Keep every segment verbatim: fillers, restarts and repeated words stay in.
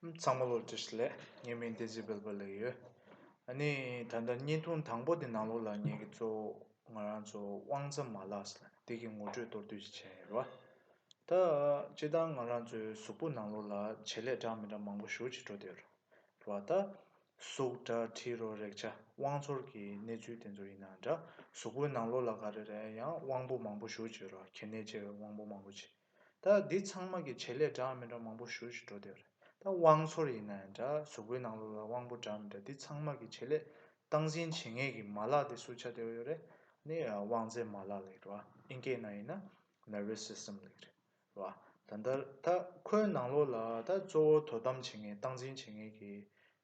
ཚང་མ་ལོ་བཀྲ་ཤིས་བདེ་ལེགས། ངའི་མིང་བསྟན་འཛིན་དཔལ་པ་ལགས་ཡོད། ཨ་ནི་ད་ལྟ་བརྙན་ཐུང་དང་པོ་དེ་ནང་ལོགས་ལ་ངེད་ཀྱི་གཙོ་བོ་ང་རང་ཚོ་དབང་རྩ་མ་ལག་ཟེར་དེ་གི་ངོ་སྤྲོད་མདོར་བསྡུས་ཤིག་བྱས་ཡོད་རེད་བ། ད་སྤྱིར་བཏང་ང་རང་ཚོའི་གཟུགས་པོ་ནང་ལོགས་ལ་བྱེད་ལས་འདྲ་མི་འདྲ་མང་པོ་ཞེ་པོ་ཅིག་འགྲོ་བསྡད་ཡོད་རེད་བ། ད་གཟུགས་སྒྲ་དྲི་རོ་རེག་བྱ་དབང་ཚོར་གྱི་གནས་ཚུལ་དེ་ཚོ་ཡིན་ན་འདྲ། གཟུགས་པོའི་ནང་ལོགས་ལ་ག་རེ་རེད། ཡང་དབང་པོ་མང་པོ་ཞེ་པོ་ཅིག་ཡོད་རེད་བ། གལ་གནད་ཆེ་བའི་དབང་པོ་མང་པོ་ཅིག་ད་འདི་ཚང་མ་གི་བྱེད་ལས་འདྲ་མི་འདྲ་མང་པོ་ཞེ་པོ་ཅིག་འགྲོ་བསྡད་ཡོད་རེད། ད་དབང་ཚོར་ཡིན་ན་ཡང་འདྲ། གཟུགས་པོའི་ནང་ལོགས་ལ་དབང་པོ་འདྲ་མི་འདྲ་འདི་ཚང་མ་གི་བྱེད་ལས་སྟངས་འཛིན་བྱེད་མཁན་གྱི་མ་ལག་དེ་སུ་ཆགས་བསྡད་ཡོད་རེད། ནི་དབང་རྩའི་མ་ལག་ལབ་ཀྱི་རེད་བ། ཨིན་སྐད་ནང་ཡིན་ན་nervous system ལབ་ཀྱི་རེད་བ། ད་ལྟ་ད་ཁོའི་ནང་ལོགས་ལ་ད་གཙོ་བོ་དོ་དམ་བྱེད་མཁན་སྟངས་འཛིན་བྱེད་མཁན་གྱི་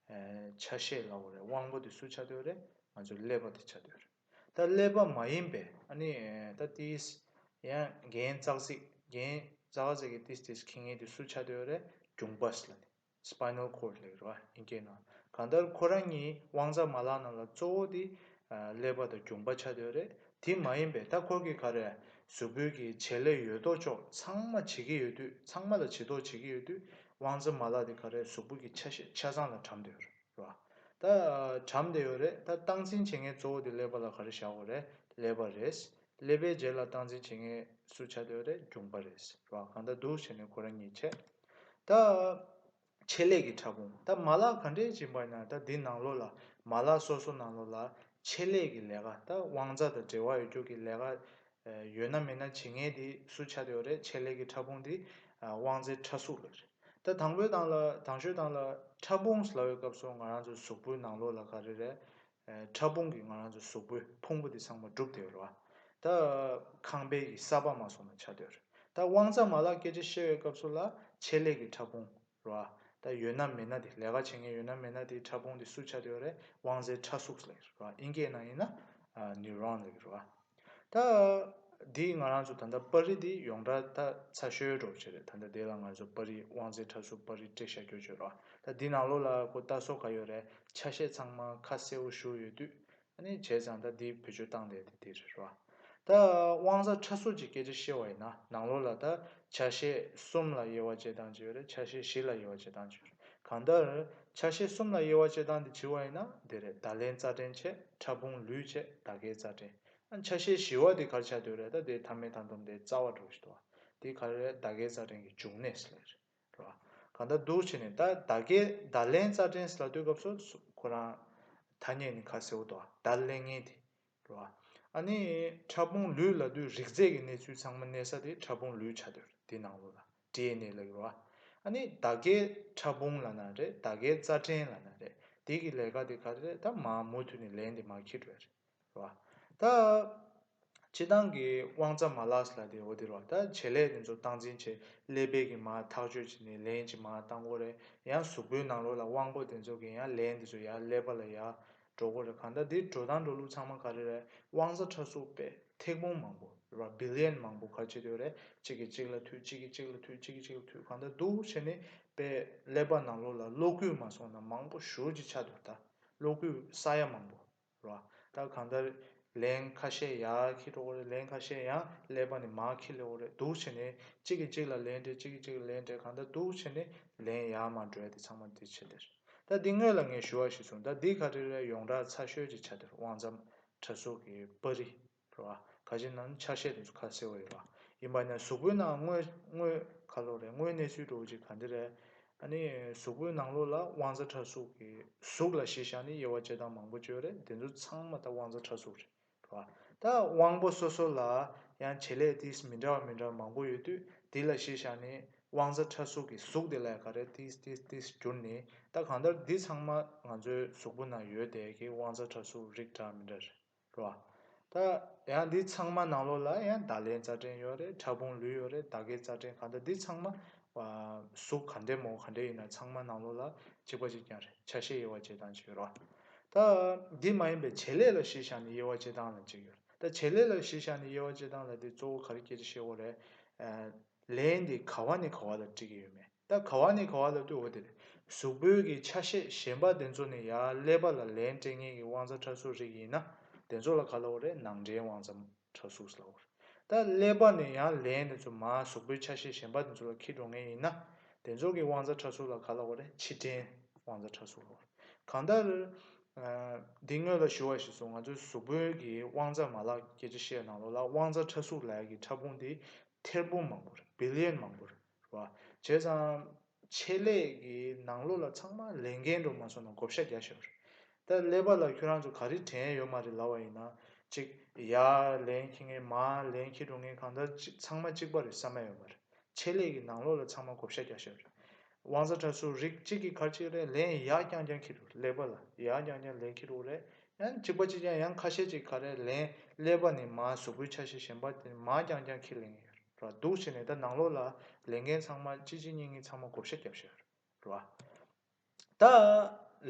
ཨ་ཆ་ཤས་ལབ་དགོས་རེད། དབང་པོ་དེ་སུ་ཆགས་བསྡད་ཡོད་རེད། ང་ཚོའི་ཀླད་པ་དེ་ཆགས་བསྡད་ཡོད་རེད། ད་ཀླད་པ་མ་ཡིན་པའི་ཨ་ནི་ད་ཏིས་ཡང་རྒན་ཙག་ཙིག་རྒན་ཙག་ཙིག་གི་ཏིས་ཏིས་ཁེངས་མཁན་དེ་སུ་ཆགས་བསྡད་ཡོད་རེད། རྒྱུངས་པ་ཟེར་ལབ་ནས་spinal cord ལབ་ཀྱི་རེད་བ། ཨིན་སྐད་ནང་། གང་ལྟར་ཁོ་རང་གཉིས་དབང་རྩ་མ་ལག་ནང་ལ་གཙོ་བོ་དེ་ཨ་ཀླད་པ་དང་རྒྱུངས་པ་ཆགས་བསྡད་ཡོད་རེད། དེ་མ་ཡིན་པའི་ད་ཁོ་གི་ག་རེ་གཟུགས་པོའི་གི་བྱེད་ལས་ཡོད་དོ་ཅོག་ཚང་མ་བྱེད་ཀྱི་ཡོད་དུས། ཚང་མ་ལ་བྱེད་དོ་བྱེད་ཀྱི་ཡོད་དུས་དབང་རྩ་མ་ལག་དེ་ག་རེ་གཟུགས་པོ་གི་ཆ་ཤས་ཆ་ཚང་ལ་གྲམ་བསྡད་ཡོད་རེད་བ། ད་གྲམ་བསྡད་ཡོད་རེད། ད་སྟངས་འཛིན་བྱེད་མཁན་གཙོ་བོ་དེ་ཀླད་པ་ལ་ག་རེ་བཞག་དགོས་རེད། ཀླད་པ་རེད། ཀླད་པའི་རྗེས་ལ་སྟངས་འཛིན་བྱེད་མཁན་སུ་ཆགས་བསྡད་ཡོད་རེད། རྒྱུངས་པ་རེད་བ། གང་ལྟར་འདུག་བྱས་ནས་ཁོ་རང་གཉིས་བྱས། ད་ཆེད་ལས་ཀྱི་ཕྲ་ཕུང་། ད་མ་ལག་ག་འདྲས་ཡིན་པ་ཡིན་ན་ད་འདི་ནང་ལོགས་ལ་མ་ལག་སོ་སོ་ནང་ལོགས་ལ་ཆེད་ལས་ཀྱི་ལས་ཀ། ད་དབང་རྩ་དང་འབྲེལ་བ་ཡོད་རྒྱུ་གི་ལས་ཀ་ཡོད་ན་མེད་ན་བྱེད་མཁན་དེ་སུ་ཆགས་བསྡད་ཡོད་རེད། ཆེད་ལས་ཀྱི་ཕྲ་ཕུང་དེ་དབང་རྩའི་ཕྲ་གཟུགས་ལབ་རེད། ད་དང་པོའི་སྟེང་ལ་དང་ཤོས་སྟེང་ལ་ཕྲ་ཕུང་ལབ་པའི་སྐབས་སུ་ང་རང་ཚོའི་གཟུགས་པོའི་ནང་ལོགས་ལ་ག་རེ་རེད། ཕྲ་ཕུང་གིས་ང་རང་ཚོའི་གཟུགས་པོའི་ཕུང་པོ་དེ་ཚང་མ་གྲུབ་བསྡད་ཡོད་རེད་བ། ད་ཁང་པའི་གི་ས་པ་མ་སོང་ན་ཆགས་བསྡད་ཡོད་རེད། ད་དབང་རྩ་མ་ལག་སྐད་ཆ་བཤད་པའི་སྐབས་སུ་ལ་ཆེད་ལས་ཀྱི་ཕྲ་ཕུང་རེད་བ། ད་ཡོད་ན་མེད་ན་དེ་ལས་ཀ་བྱེད་མཁན་ཡོད་ན་མེད་ན་དེ་ཕྲ་ཕུང་དེ་སུ་ཆགས་བསྡད་ཡོད་རེད། དབང་རྩའི་ཕྲ་གཟུགས་ལབ་ཀྱི་རེད་བ། ཨིན་སྐད་ནང་ཡིན་ན་ནིའུ་རོན་ལབ་ཀྱི་རེད་བ། ད་འདི་ང་རང་ཚོ་ད་ལྟ་པར་རིས་འདི་ཡོངས་གྲགས་ད་ཚ་ཤོས་འགྲོ་བྱས་རེད། ད་ལྟ་དེ་ལ་ང་ཚོ་པར་རིས་དབང་རྩའི་ཕྲ་གཟུགས་པར་རིས་སྤྲད་བཞག་རྒྱུ་བྱོས་རོགས། ད་འདི་ནང་ལོགས་ལ་ཁོ་ལྟ་སོ་ག་ཡོད་རེད། ཆ་ཤས་ཚང་མ་ཁ་གསལ་པོ་ཞུ་ཡོད་དུས། ཨ་ནི་བྱས་ཙང་ད་འདི་བེད་སྤྱོད་བཏང་བསྡད་དེ་འདི་རེད་རོགས། ད་དབང་རྩ་ཕྲ་གཟུགས་ཀྱི་སྐད་ཆ་བཤད་པ་ཡིན་ན་ནང་ལོགས་ལ་ད་ཆ་ཤས་གསུམ་ལ་དབྱེ་བ་བྱེད་སྟངས་ཅིག་ཡོད་རེད། ཆ་ཤས་བཞི་ལ་དབྱེ་བ་བྱེད་སྟངས་ཅིག་ཡོད་རེད། གང་ལྟར་ཆ་ཤས་གསུམ་ལ་དབྱེ་བ་བྱེད་སྟངས་འདི་བྱས་པ་ཡིན་ན་འདི་རེད། བརྡ་ལན་རྩ་ཕྲན་བྱས། ཕྲ་ཕུང་ལུས་བྱས། བརྡ་སྐྱེལ་རྩ་ཕྲན། ཆ་ཤས་བཞི་པ་དེ་ག་རེ་ཆགས་བསྡད་རེད། ད་དེ་མཐའ་མེད་མཐའ་སྡོམ་དེ་རྩ་བ་འགྲོ་བཞིན་འདུག་དེ་ག་རེ་རེད། བརྡ་སྐྱེལ་རྩ་ཕྲན་གྱི་འབྱུང་གནས་ཟེར་ལབ་རེད་རོ། གང་ལྟར་འདུག་བྱས་ནས་ད་བརྡ་སྐྱེལ་བརྡ་ལན་རྩ་ཕྲན་ཟེར་ལབ་དུས་སྐབས་སུ་ཁོ་རང་ཐ་སྙད་ནི་ཁ་གསལ་པོ་འདུག་བརྡ་ལེན་མཁན་དེ་རོ། ཨ་ནི་ཕྲ་ཕུང་ལུས་ལབ་དུས་རིགས་རྫས་ཀྱི་གནས་ཚུལ་ཚང་མ་གནས་ས་དེ་ཕྲ་ཕུང་ལུས་ཆགས་བསྡད་རེད། དེ་ནང་ལོགས་ལ་ཌི་ཨེན་ཨེ་ལབ་ཀྱི་རོ། ཨ་ནི་བརྡ་སྐྱེལ་ཕྲ་ཕུང་ལབ་ན་རེད། བརྡ་སྐྱེལ་རྩ་ཕྲན་ལབ་ན་རེད། དེ་གི་ལས་ཀ་དེ་ག་རེ་རེད། ད་མར་མུ་མཐུད་ནས་ལན་དེ་མར་འཁྱེར་འགྲོ་ཡ་རེད། རེད་བ། ད། སྤྱིར་བཏང་གི་དབང་རྩ་མ་ལག་ཟེར་ལབ་དེ་འོ་དེ་རེད་བ། ད་བྱེད་ལས་དེ་ཚོ་སྟངས་འཛིན་བྱེད། ཀླད་པས་ཀྱི་མར་ཐག་གཅོད་བྱས་ནས་ལན་ཅིག་མར་བཏང་དགོས་རེད། ཡང་གཟུགས་པོའི་ནང་ལོགས་ལ་དབང་པོ་དེ་ཚོ་གི་ཡང་ལན་དེ་ཚོ་ཡར་ཀླད་པ་ལ་ཡར་འགྲོ་དགོས་རེད། གང་ལྟར་འདི་འགྲོ་སྟངས་འགྲོ་ལུགས་ཚང་མ་ག་རེ་རེད། དབང་རྩ་ཕྲ་གཟུགས་དཔེ་ཐེར་འབུམ་མང་པོ་རེད་བ། བི་ལི་ཡན་མང་པོ་ག་རེ་བྱེད་འདོད་རེད། གཅིག་གིས་གཅིག་ལ་མཐུད། གཅིག་གིས་གཅིག་ལ་མཐུད། གཅིག་གིས་གཅིག་ལ་མཐུད། གང་ལྟར་འདུག་བྱས་ནས་དཔེ་ཀླད་པ་ནང་ལོགས་ལ་གློག་སྐུད་མ་སོང་ན་མང་པོ་ཞེ་པོ་ཅིག་ཆགས་འདུག་ད་གློག་སྐུད་ས་ཡ་མང་པོ། རེད་བ། ད་གང་ལྟར་ལན་ཁ་ཤས་ཡར་འཁྱེར་འགྲོ་གི་རེད། ལན་ཁ་ཤས་ཡང་ཀླད་པ་ནས་མར་འཁྱེར་སླེབས་ཀྱི་རེད། འདུག་བྱས་ནས་གཅིག་གིས་གཅིག་ལ་ལན་སྤྲད། གཅིག་གིས་གཅིག་ལ་ལན་སྤྲད། གང་ལྟར་འདུག་བྱས་ནས་ལན་ཡར་མར་འགྲོ་ཡ་དེ་ཚང་མ་འདི་བྱས་ཏེ་རེད། ད་འདི་སྔོན་ལ་ངས་ཞུ་བ་ཞིག་སོང་། ད་འདི་ག་རེ་རེད། ཡོངས་གྲགས་ཚ་ཤོས་ཅིག་ཆགས་ཏེ་རེད། དབང་རྩ་ཕྲ་གཟུགས་ཀྱི་པར་རིས་རེད་བ། ག་ཅི་ན་ཆ་ཤས་དེ་ཚོ་ཁ་གསལ་པོ་ཡོད་རེད་བ། ཡིན་པ་ན་གཟུགས་པོའི་ནང་དངོས་དངོས་ཁ་ལོ་རེད། དངོས་གནས་ཚུལ་འདྲ་བོ་ཅིག་ག་འདི་རེད། ཨ་ནི་གཟུགས་པོའི་ནང་ལོགས་ལ་དབང་རྩ་ཕྲ་གཟུགས་ཀྱི་གཟུགས་ལ་གཞི་བཞག་ནས་དབྱེ་བ་ཕྱེ་སྟངས་མང་པོ་ཅིག་ཡོད་རེད། དེ་ཚོ་ཚང་མ་ད་དབང་རྩ་ཕྲ་གཟུགས་རེད་བ། ད་དབང་པོ་སོ་སོ་ལ་ཡང་བྱེད་ལས་དེ་མི་འདྲ་བ་མི་འདྲ་བ་མང་པོ་ཡོད་དུས་དེ་ལ་གཞི་བཞག་ནས་དབང་རྩ་ཕྲ་གཟུགས་ཀྱི་གཟུགས་དེ་ལ་ག་རེ་ཏིས་ཏིས་ཏིས་བསྒྱུར་ནས། ད་གང་ལྟར་འདི་ཚང་མ་ང་ཚོའི་གཟུགས་པོ་ནང་ཡོད་དེ་གི་དབང་རྩ་ཕྲ་གཟུགས་རིགས་འདྲ་མི་འདྲ་རེད། རོ། ད་ཡང་འདི་ཚང་མ་ནང་ལོགས་ལ་ཡང་བརྡ་ལན་རྩ་ཕྲན་ཡོད་རེད། ཕྲ་ཕུང་ལུས་ཡོད་རེད། བརྡ་སྐྱེལ་རྩ་ཕྲན། གང་ལྟར་འདི་ཚང་མ་གཟུགས་ག་འདྲས་མོ་ག་འདྲས་ཡིན་ན་ཚང་མ་ནང་ལོགས་ལ་གཅིག་པ་གཅིག་རྐྱང་རེད། ཆ་ཤས་དབྱེ་བ་འབྱེད་སྟངས་གཅིག་ཡོད་རོ། ད་འདི་མ་ཡིན་པའི་བྱེད་ལས་ལ་གཞི་བཞག་ནས་དབྱེ་བ་འབྱེད་སྟངས་ལ་གཅིག་ཡོད་རེད། ད་བྱེད་ལས་ལ་གཞི་བཞག་ནས་དབྱེ་བ་འབྱེད་སྟངས་ལ་འདི་གཙོ་བོ་ག་རེ་སྐད་ཆ་བཤད་དགོས་རེད། ལན་འདི་ག་བ་ནས་ག་བ་ལ་སྤྲད་ཀྱི་ཡོད་མེད། ད་ག་བ་ནས་ག་བ་ལ་ལྟོས་འོ་དེ་རེད། གཟུགས་པོའི་གི་ཆ་ཤས་གཞན་པ་དེ་ཚོ་ནས་ཡར་ཀླད་པ་ལ་ལན་སྤྲད་མཁན་གྱི་དབང་རྩ་ཕྲ་གཟུགས་རིགས་ཡིན་ན། དེ་ཚོ་ལ་ག་ལབ་དགོས་རེད། ནང་འདྲེན་དབང་རྩ་ཕྲ་གཟུགས་ལབ་དགོས་རེད། ད་ཀླད་པ་ནས་ཡང་ལན་དེ་ཚོ་མར་གཟུགས་པོའི་ཆ་ཤས་གཞན་པ་དེ་ཚོ་ལ་འཁྱེར་འགྲོ་མཁན་ཡིན་ན། དེ་ཚོ་གི་དབང་རྩ་ཕྲ་གཟུགས་ལ་ག་ལབ་དགོས་རེད། ཕྱི་འབྲེལ་དབང་རྩ་ཕྲ་གཟུགས་ལབ་དགོས་རེད། གང་ལྟར། ཨ། འདི་སྔོན་ལ་ཞུ་བ་བཞིན་སོང་། ང་ཚོའི་གཟུགས་པོའི་གི་དབང་རྩ་མ་ལག་སྐད་ཆ་བཤད་ནང་ལོགས་ལ་དབང་རྩ་ཕྲ་གཟུགས་ལབ་ཡ་གི་ཕྲ་ཕུང་དེ་ཐེར་འབུམ་མང་པོ་རེད། བི་ལི་ཡན་མང་པོ་རེད། རེད་བ། བྱས་ཙང་ཆེད་ལས་ཀྱི་ནང་ལོགས་ལ་ཚང་མ་ལས་འགན་འགྲོ་མ་སོང་ན་བགོ་བཤའ་རྒྱག་ཤོར། ད་ཀླད་པ་ལ་ཁྱོད་རང་ཚོ་ག་རེ་དྲན་ཡོད་མ་རེད་ལབ་པ་ཡིན་ན། གཅིག་ཡར་ལན་འཁྱེར་མཁན། མར་ལན་འཁྱེར་འགྲོ་མཁན། གང་ལྟར་གཅིག་ཚང་མ་གཅིག་པ་རེད། ས་མ་ཡོད་མ་རེད། ཆེད་ལས་ཀྱི་ནང་ལོགས་ལ་ཚང་མ་བགོ་བཤའ་རྒྱག་ཤོར། དབང་རྩ་ཕྲ་གཟུགས་རིགས་གཅིག་གིས་ག་རེ་བྱེད་རེད། ལན་ཡར་རྐྱང་རྐྱང་འཁྱེར་འགྲོ་རེད། ཀླད་པ་ལ་ཡར་རྐྱང་རྐྱང་ལན་འཁྱེར་འགྲོ་རེད། ཡང་གཅིག་པ་གཅིག་རྐྱང་། ཡང་ཁ་ཤས་ཅིག་ག་རེ་ལན་ཀླད་པ་ནས་མར་གཟུགས་པོའི་ཆ་ཤས་གཞན་པ་དེ་མར་རྐྱང་རྐྱང་འཁྱེར་ལེན་གྱི་ཡོད་རེད། འདུག་བྱས་ནས་ད་ནང་ལོགས་ལ་ལས་འགན་ཚང་མ་གཅིག་གཅིག་གཉིས་གཉིས་ཚང་མ་བགོ་བཤའ་བརྒྱབ་བཞག་ཡོད་རེད། ད་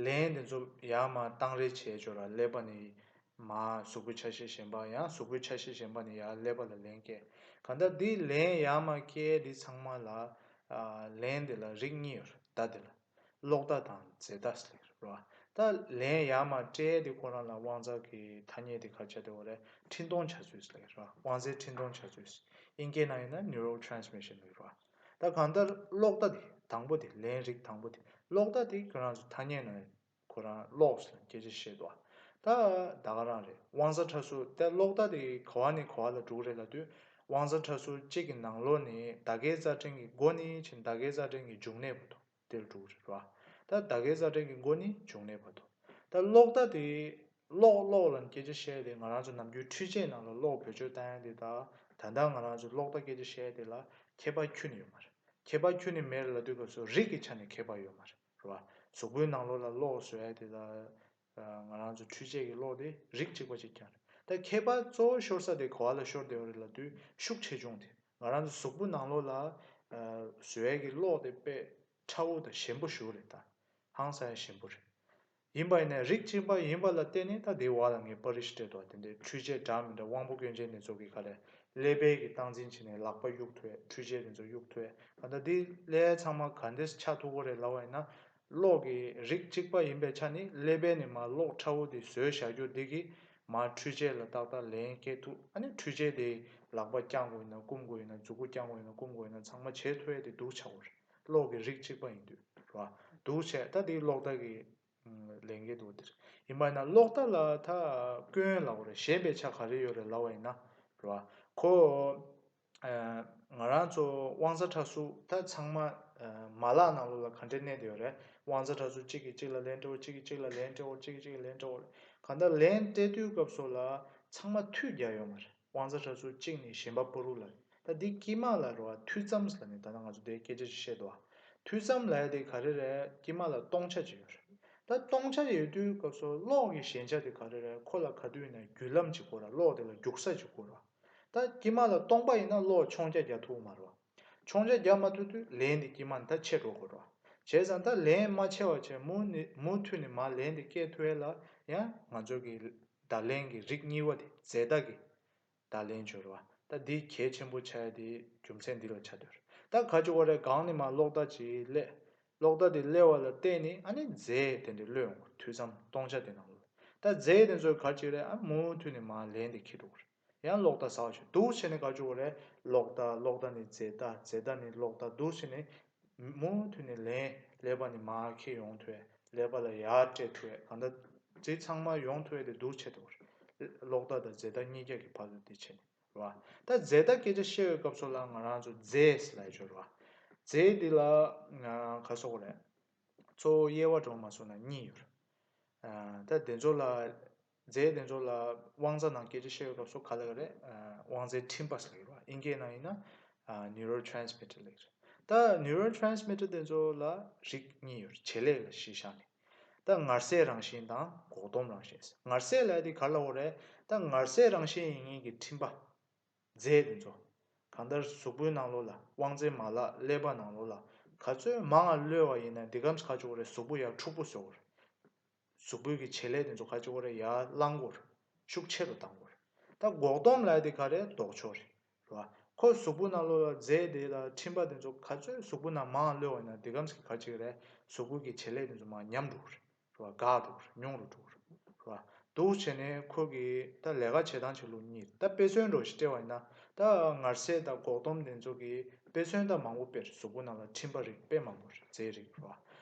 ལན་དེ་ཚོ་ཡར་མར་བཏང་རེས་བྱས་ཆོག་ར། ཀླད་པ་ནས་མར་གཟུགས་པོའི་ཆ་ཤས་གཞན་པ། ཡང་གཟུགས་པོའི་ཆ་ཤས་གཞན་པ་ནས་ཡར་ཀླད་པ་ལ་ལན་སྐྱེལ། གང་ལྟར་འདི་ལན་ཡར་མར་སྐྱེལ་འདི་ཚང་མ་ལ། ཨ། ལན་དེ་ལ་རིགས་གཉིས་ཡོད་རེད། ད་དེ་ལ་གློག་བརྡ་དང་རྫས་བརྡ་ཟེར་རེད་བ། ད་ལན་ཡར་མར་སྤྲད་དེ་ཁོ་རང་ལ་དབང་རྩ་གི་ཐ་སྙད་དེ་ག་རེ་ཆགས་བསྡད་ཡོད་རེད། འཕྲིན་གཏོང་བྱ་ཚུལ་ཟེར་རེད་བ། དབང་རྩའི་འཕྲིན་གཏོང་བྱ་ཚུལ། དབྱིན་སྐད་ནང་ཡིན་ན་neural transmission ལབ་རེད་བ། ད་གང་ལྟར་གློག་བརྡ་དེ་དང་པོ་དེ། ལན་རིགས་དང་པོ་དེ། གློག་བརྡ་དེ་ཁྱོད་རང་ཚོ་ཐ་སྙད་ནང་ཁོ་རང་གློག་ཟེར་སྐད་ཆ་བཤད་འདུག་བ། ད་ད་ག་རང་རེད། དབང་རྩ་ཕྲ་གཟུགས་དེ། གློག་བརྡ་དེ་ག་བ་ནས་ག་བ་ལ་འགྲོ་གི་རེད་ལབ་དུས། དབང་རྩ་ཕྲ་གཟུགས་གཅིག་གི་ནང་ལོགས་ནས་ཟླ་དཀར་རྩ་ཕྲན་གྱི་མགོ་ནས་ཕྱིན་ཟླ་དཀར་རྩ་ཕྲན་གྱི་འབྱུང་གནས་བར་དུ། དེར་འགྲོ་གི་རེད་བ། ད་ཟླ་དཀར་རྩ་ཕྲན་གྱི་མགོ་ནས་འབྱུང་གནས་བར་དུ། ད་གློག་བརྡ་དེ། གློག་གློག་ལབ་སྐད་ཆ་བཤད་དེ་ང་རང་ཚོ་ནམ་རྒྱུན་འཕྲུལ་ཆས་ནང་ལ་གློག་བེད་སྤྱོད་བཏང་ཡ་དེ་དང་། ད་ལྟ་ང་རང་ཚོ་གློག་བརྡ་སྐད་ཆ་བཤད་དེ་ལ་ཁྱད་པར་ཁྱོན་ནས་ཡོད་མ་རེད། ཁྱད་པར་ཁྱོན་ནས་མེད་ལབ་དུས་སྐབས་སུ་རིགས་ཀྱི་ཆ་ནས་ཁྱད་པར་ཡོད་མ་རེད། རེད་བ། གཟུགས་པོའི་ནང་ལོགས་ལ་གློག་བཟོ་ཡ་དེ་དང་། ང་རང་ཚོ་འཕྲུལ་ཆས་ཀྱི་གློག་དེ་རིགས་གཅིག་པ་གཅིག་རྐྱང་རེད། ད་ཁྱད་པར་གཙོ་བོ་ཤོར་ས་དེ་ག་བ་ལ་ཤོར་བསྡད་ཡོད་རེད་ལབ་དུས། ཤུགས་ཆེ་ཆུང་དེ། ང་རང་ཚོ་གཟུགས་པོ་ནང་ལོགས་ལ་བཟོ་ཡས་ཀྱི་གློག་དེ་དཔེ་ཕྲ་བོ་དང་ཞན་པོ་ཞེ་པོ་རེད། ད་ཧང་སང་ཞན་པོ་རེད། ཡིན་པ་ཡིན་ན་རིགས་གཅིག་པ་ཡིན་པ་ལ་བརྟེན་ནས། ད་དེའི་བར་ལ་ངས་པར་རིས་སྤྲད་འདུག་དེ་འདྲའི་འཕྲུལ་ཆས་འདྲ་མི་འདྲ། དབང་པོ་སྐྱོན་ཅན་དེ་ཚོ་གི་ག་རེ། ཀླད་པའི་གི་སྟངས་འཛིན་བྱས་ནས་ལག་པ་གཡུག་ཐུབ་ཡས། འཕྲུལ་ཆས་དེ་ཚོ་གཡུག་ཐུབ་ཡས། ད་ལྟ་འདི་ལས་ཚང་མ་ག་འདྲས་ཆགས་ཐུབ་ཀྱི་རེད་ལབ་པ་ཡིན་ན། གློག་གི་རིགས་གཅིག་པ་ཡིན་པའི་ཆ་ནས་ཀླད་པའི་ནས་མར་གློག་ཕྲ་བོ་དེ་བཟོས་བཞག་རྒྱུ་འདི་གིས་མར་འཕྲུལ་ཆས་ལ་ཏག་ཏག་ལན་སྐྱེལ་ཐུབ། ཨ་ནི་འཕྲུལ་ཆས་དེ་ལག་པ་བརྐྱང་དགོས་ཡིན་ན་བསྐུམ་དགོས་ཡིན་ན། མཛུབ་གུ་བརྐྱང་དགོས་ཡིན་ན་བསྐུམ་དགོས་ཡིན་ན། ཚང་མ་བྱེད་ཐུབ་ཡས་དེ་འདུག་ཆགས་ཀྱི་རེད། གློག་གི་རིགས་གཅིག་པ་ཡིན་དུས་རེད་བ། འདུག་བྱས་ད་དེ་གློག་བརྡ་གི་ལས་འགན་འདུག་དེ་རེད། ཡིན་པ་ཡིན་ན་གློག་བརྡ་ལ་ད་སྐྱོན་ལབ་དགོས་རེད། ཞན་པའི་ཆ་ག་རེ་ཡོད་རེད་ལབ་པ་ཡིན་ན་རེད་བ། ཁོ། ཨ། ང་རང་ཚོ་དབང་རྩ་ཕྲ་གཟུགས་ད་ཚང་མ། ཨ། མ་ལག་ནང་ལོགས་ལ་ག་འདྲས་གནས་བསྡད་ཡོད་རེད། དབང་རྩ་ཕྲ་གཟུགས་གཅིག་གིས་གཅིག་ལ་ལན་སྤྲད་འོ། གཅིག་གིས་གཅིག་ལ་ལན་སྤྲད་འོ། གཅིག་གིས་གཅིག་ལ་ལན་སྤྲད་འོ། གང་ལྟར་ལན་སྤྲད་དུས་སྐབས་སུ་ལ་ཚང་མ་མཐུད་རྒྱག་ཡོད་མ་རེད། དབང་རྩ་ཕྲ་གཟུགས་གཅིག་ནས་གཞན་པ་བར་དུ་ལ། ད་འདི་དཀྱིལ་མ་ལ་རེད་བ། མཐུད་མཚམས་ལབ་ནས་ད་ལྟ་ང་ཚོ་དེའི་སྐད་ཆ་ཞིག་བཤད་འདུག་བ། མཐུད་མཚམས་ལབ་ཡ་དེ་ག་རེ་རེད། དཀྱིལ་མ་ལ་སྟོང་ཆ་ཅིག་ཡོད་རེད། ད་སྟོང་ཆ་ཡོད་དུས་སྐབས་སུ་གློག་གི་ཞན་ཆ་དེ་ག་རེ་རེད། ཁོ་ལ་ག་དུས་ཡིན་ན་རྒྱུ་ལམ་ཅིག་དགོས་ར། གློག་དེ་ལ་རྒྱུག་ས་ཅིག་དགོས་ར། ད་དཀྱིལ་མ་ལ་སྟོང་པ་ཡིན་ན་གློག་མཆོང་རྒྱ་རྒྱག་ཐུབ་མ་རེད་བ། མཆོང་རྒྱ་རྒྱག་མ་ཐུབ་དུས་ལན་དེ་དཀྱིལ་མ་ནས་ད་ཆད་འགྲོ་དགོས་རེད་བ། བྱས་ཙང་ད་ལན་མ་ཆད་པ་བྱས་མུ་ནས་མུ་མཐུད་ནས་མར་ལན་དེ་སྐྱེལ་ཐུབ་ཡས་ལ་ཡང་ང་ཚོ་གི་བརྡ་ལན་གྱི་རིགས་གཉིས་པ་དེ་རྫས་བརྡ་གི་བརྡ་ལན་བྱོས་རེད་བ། ད་འདི་གལ་ཆེན་པོ་ཆགས་ཡ་དེ་རྒྱུ་མཚན་འདི་ལ་ཆགས་བསྡད་ཡོད་རེད། ད་ག་ཅིག་གོ་རེད། སྒང་ནས་མར་གློག་བརྡ་ཅིག་སླེབས། གློག་བརྡ་དེ་སླེབས་པ་ལ་བརྟེན་ནས་ཨ་ནི་རྫས་དེ་འདྲ་གློད་ཡོང་གི་རེད། མཐུད་མཚམས་སྟོང་ཆ་དེ་ནང་ལ། ད་རྫས་དེ་ཚོས་ག་ཅིག་རེད། ཨ་མུ་མཐུད་ནས་མར་ལན་དེ་འཁྱེར་འགྲོ་གི་རེད། ཡང་གློག་བརྡ་ཟ་བ་ཞིག་འདུག་བྱས་ནས་ག་ཅིག་གོ་རེད། གློག་བརྡ། གློག་བརྡ་ནས་རྫས་བརྡ། རྫས་བརྡ་ནས་གློག་བརྡ་འདུག་བྱས་ནས། མུ་མཐུད་ནས་ལན་ཀླད་པ་ནས་མར་འཁྱེར་ཡོང་ཐུབ། ཀླད་པ་ལ་ཡར་སྤྲད་ཐུབ། གང་ལྟར་དེ་ཚང་མ་ཡོང་ཐུབ་ཡ་དེ་འདུག་བྱས་འདུག་གློག་བརྡ་དང་རྫས་བརྡ་གཉིས་ཀ་གི་བར་དུ་དེ་བྱས་ནས་རེད་བ། ད་རྫས་བརྡ་སྐད་ཆ་བཤད་པའི་སྐབས་སུ་ལ་ང་རང་ཚོ་རྫས་ལབ་ཡ་ཅིག་ཡོད་རེད་བ། རྫས་འདི་ལ་ག་རེ་ཟེར་དགོས་རེད། གཙོ་བོ་དབྱེ་བ་འདྲ་བོ་མར་བཟོས་ན་གཉིས་ཡོད་རེད། ད་དེ་ཚོ་ལ། རྫས་དེ་ཚོ་ལ་དབང་རྩ་ནང་སྐད་ཆ་བཤད་པའི་སྐབས་སུ་ག་ལབ་ཀྱི་རེད། དབང་རྩའི་འཕྲིན་པ་ཟེར་གྱི་རེད་བ། དབྱིན་སྐད་ནང་ཡིན་ན་neural transmitter ལབ་ཀྱི་རེད། ད་neural transmitter དེ་ཚོ་ལ་རིགས་གཉིས་ཡོད་རེད། བྱེད་ལས་ལ་གཞི་བཞག་ནས། ད་ངར་གསོའི་རང་བཞིན་དང་འགོག་སྡོམ་རང་བཞིན། ངར་གསོ་ལབ་ཡ་དེ་ག་རེ་ལབ་དགོས་རེད། ད་ངར་གསོའི་རང་བཞིན་ཡིན་མཁན་གྱི་འཕྲིན་པ། རྫས་དེ་ཚོ། གང་ལྟར་གཟུགས་པོའི་ནང་ལོགས་ལ། དབང་རྩའི་མ་ལག་ཀླད་པ་ནང་ལོགས་ལ་ག་ཚོད་མང་ང་གློད་པ་ཡིན་ན་དེ་ག་ཙམ་ག་ཅིག་གོ་རེད། གཟུགས་པོ་ཡར་འཁྲུག་པོ་བཟོ་གི་རེད། གཟུགས་པོའི་གི་བྱེད་ལས་དེ་ཚོ་ག་ཅིག་གོ་རེད། ཡར་ལངས་གོ་རེད། ཤུགས་ཆེ་རུ་བཏང་གོ་རེད། ད་འགོག་སྡོམ་ལབ་ཡ་དེ་ག་རེད། ལྡོག་ཕྱོགས་རེད། རེད་བ། ཁོ་གཟུགས་པོ་ནང་ལོགས་ལ་རྫས་དེ་ལ་འཕྲིན་པ་དེ་ཚོ་ག་ཚོད་གཟུགས་པོ་ནང་མང་ང་གློད་པ་ཡིན་ན་དེ་ག་ཙམ་གྱིས་ག་ཅིག་རེད། གཟུགས་པོའི་གི་བྱེད་ལས་དེ་ཚོ་མར་ཉམས་འགྲོ་གི་རེད། རེད་བ། འགག་འགྲོ་གི་རེད། ཉུང་རུ་འགྲོ་གི་རེད། རེད་བ། འདུག་བྱས་ནས་ཁོ་གི་ད་ལས་ཀ་བྱེད་སྟངས་བྱེད་ལུགས་གཉིས། ད་དཔེ་མཚོན་འདྲ་བོ་ཞིག་སྤྲད་པ་ཡིན་ན། ད་ངར་གསོ་དང་འགོག་སྡོམ་དེ་ཚོ་གི་ དཔེ་མཚོན་དང་མང་པོ་དཔེར་གཟུགས་པོ་ནང་ལ་འཕྲིན་པ་རིགས་དཔེ་མང་པོ་རེད། རྫས་རིགས་རེད་བ།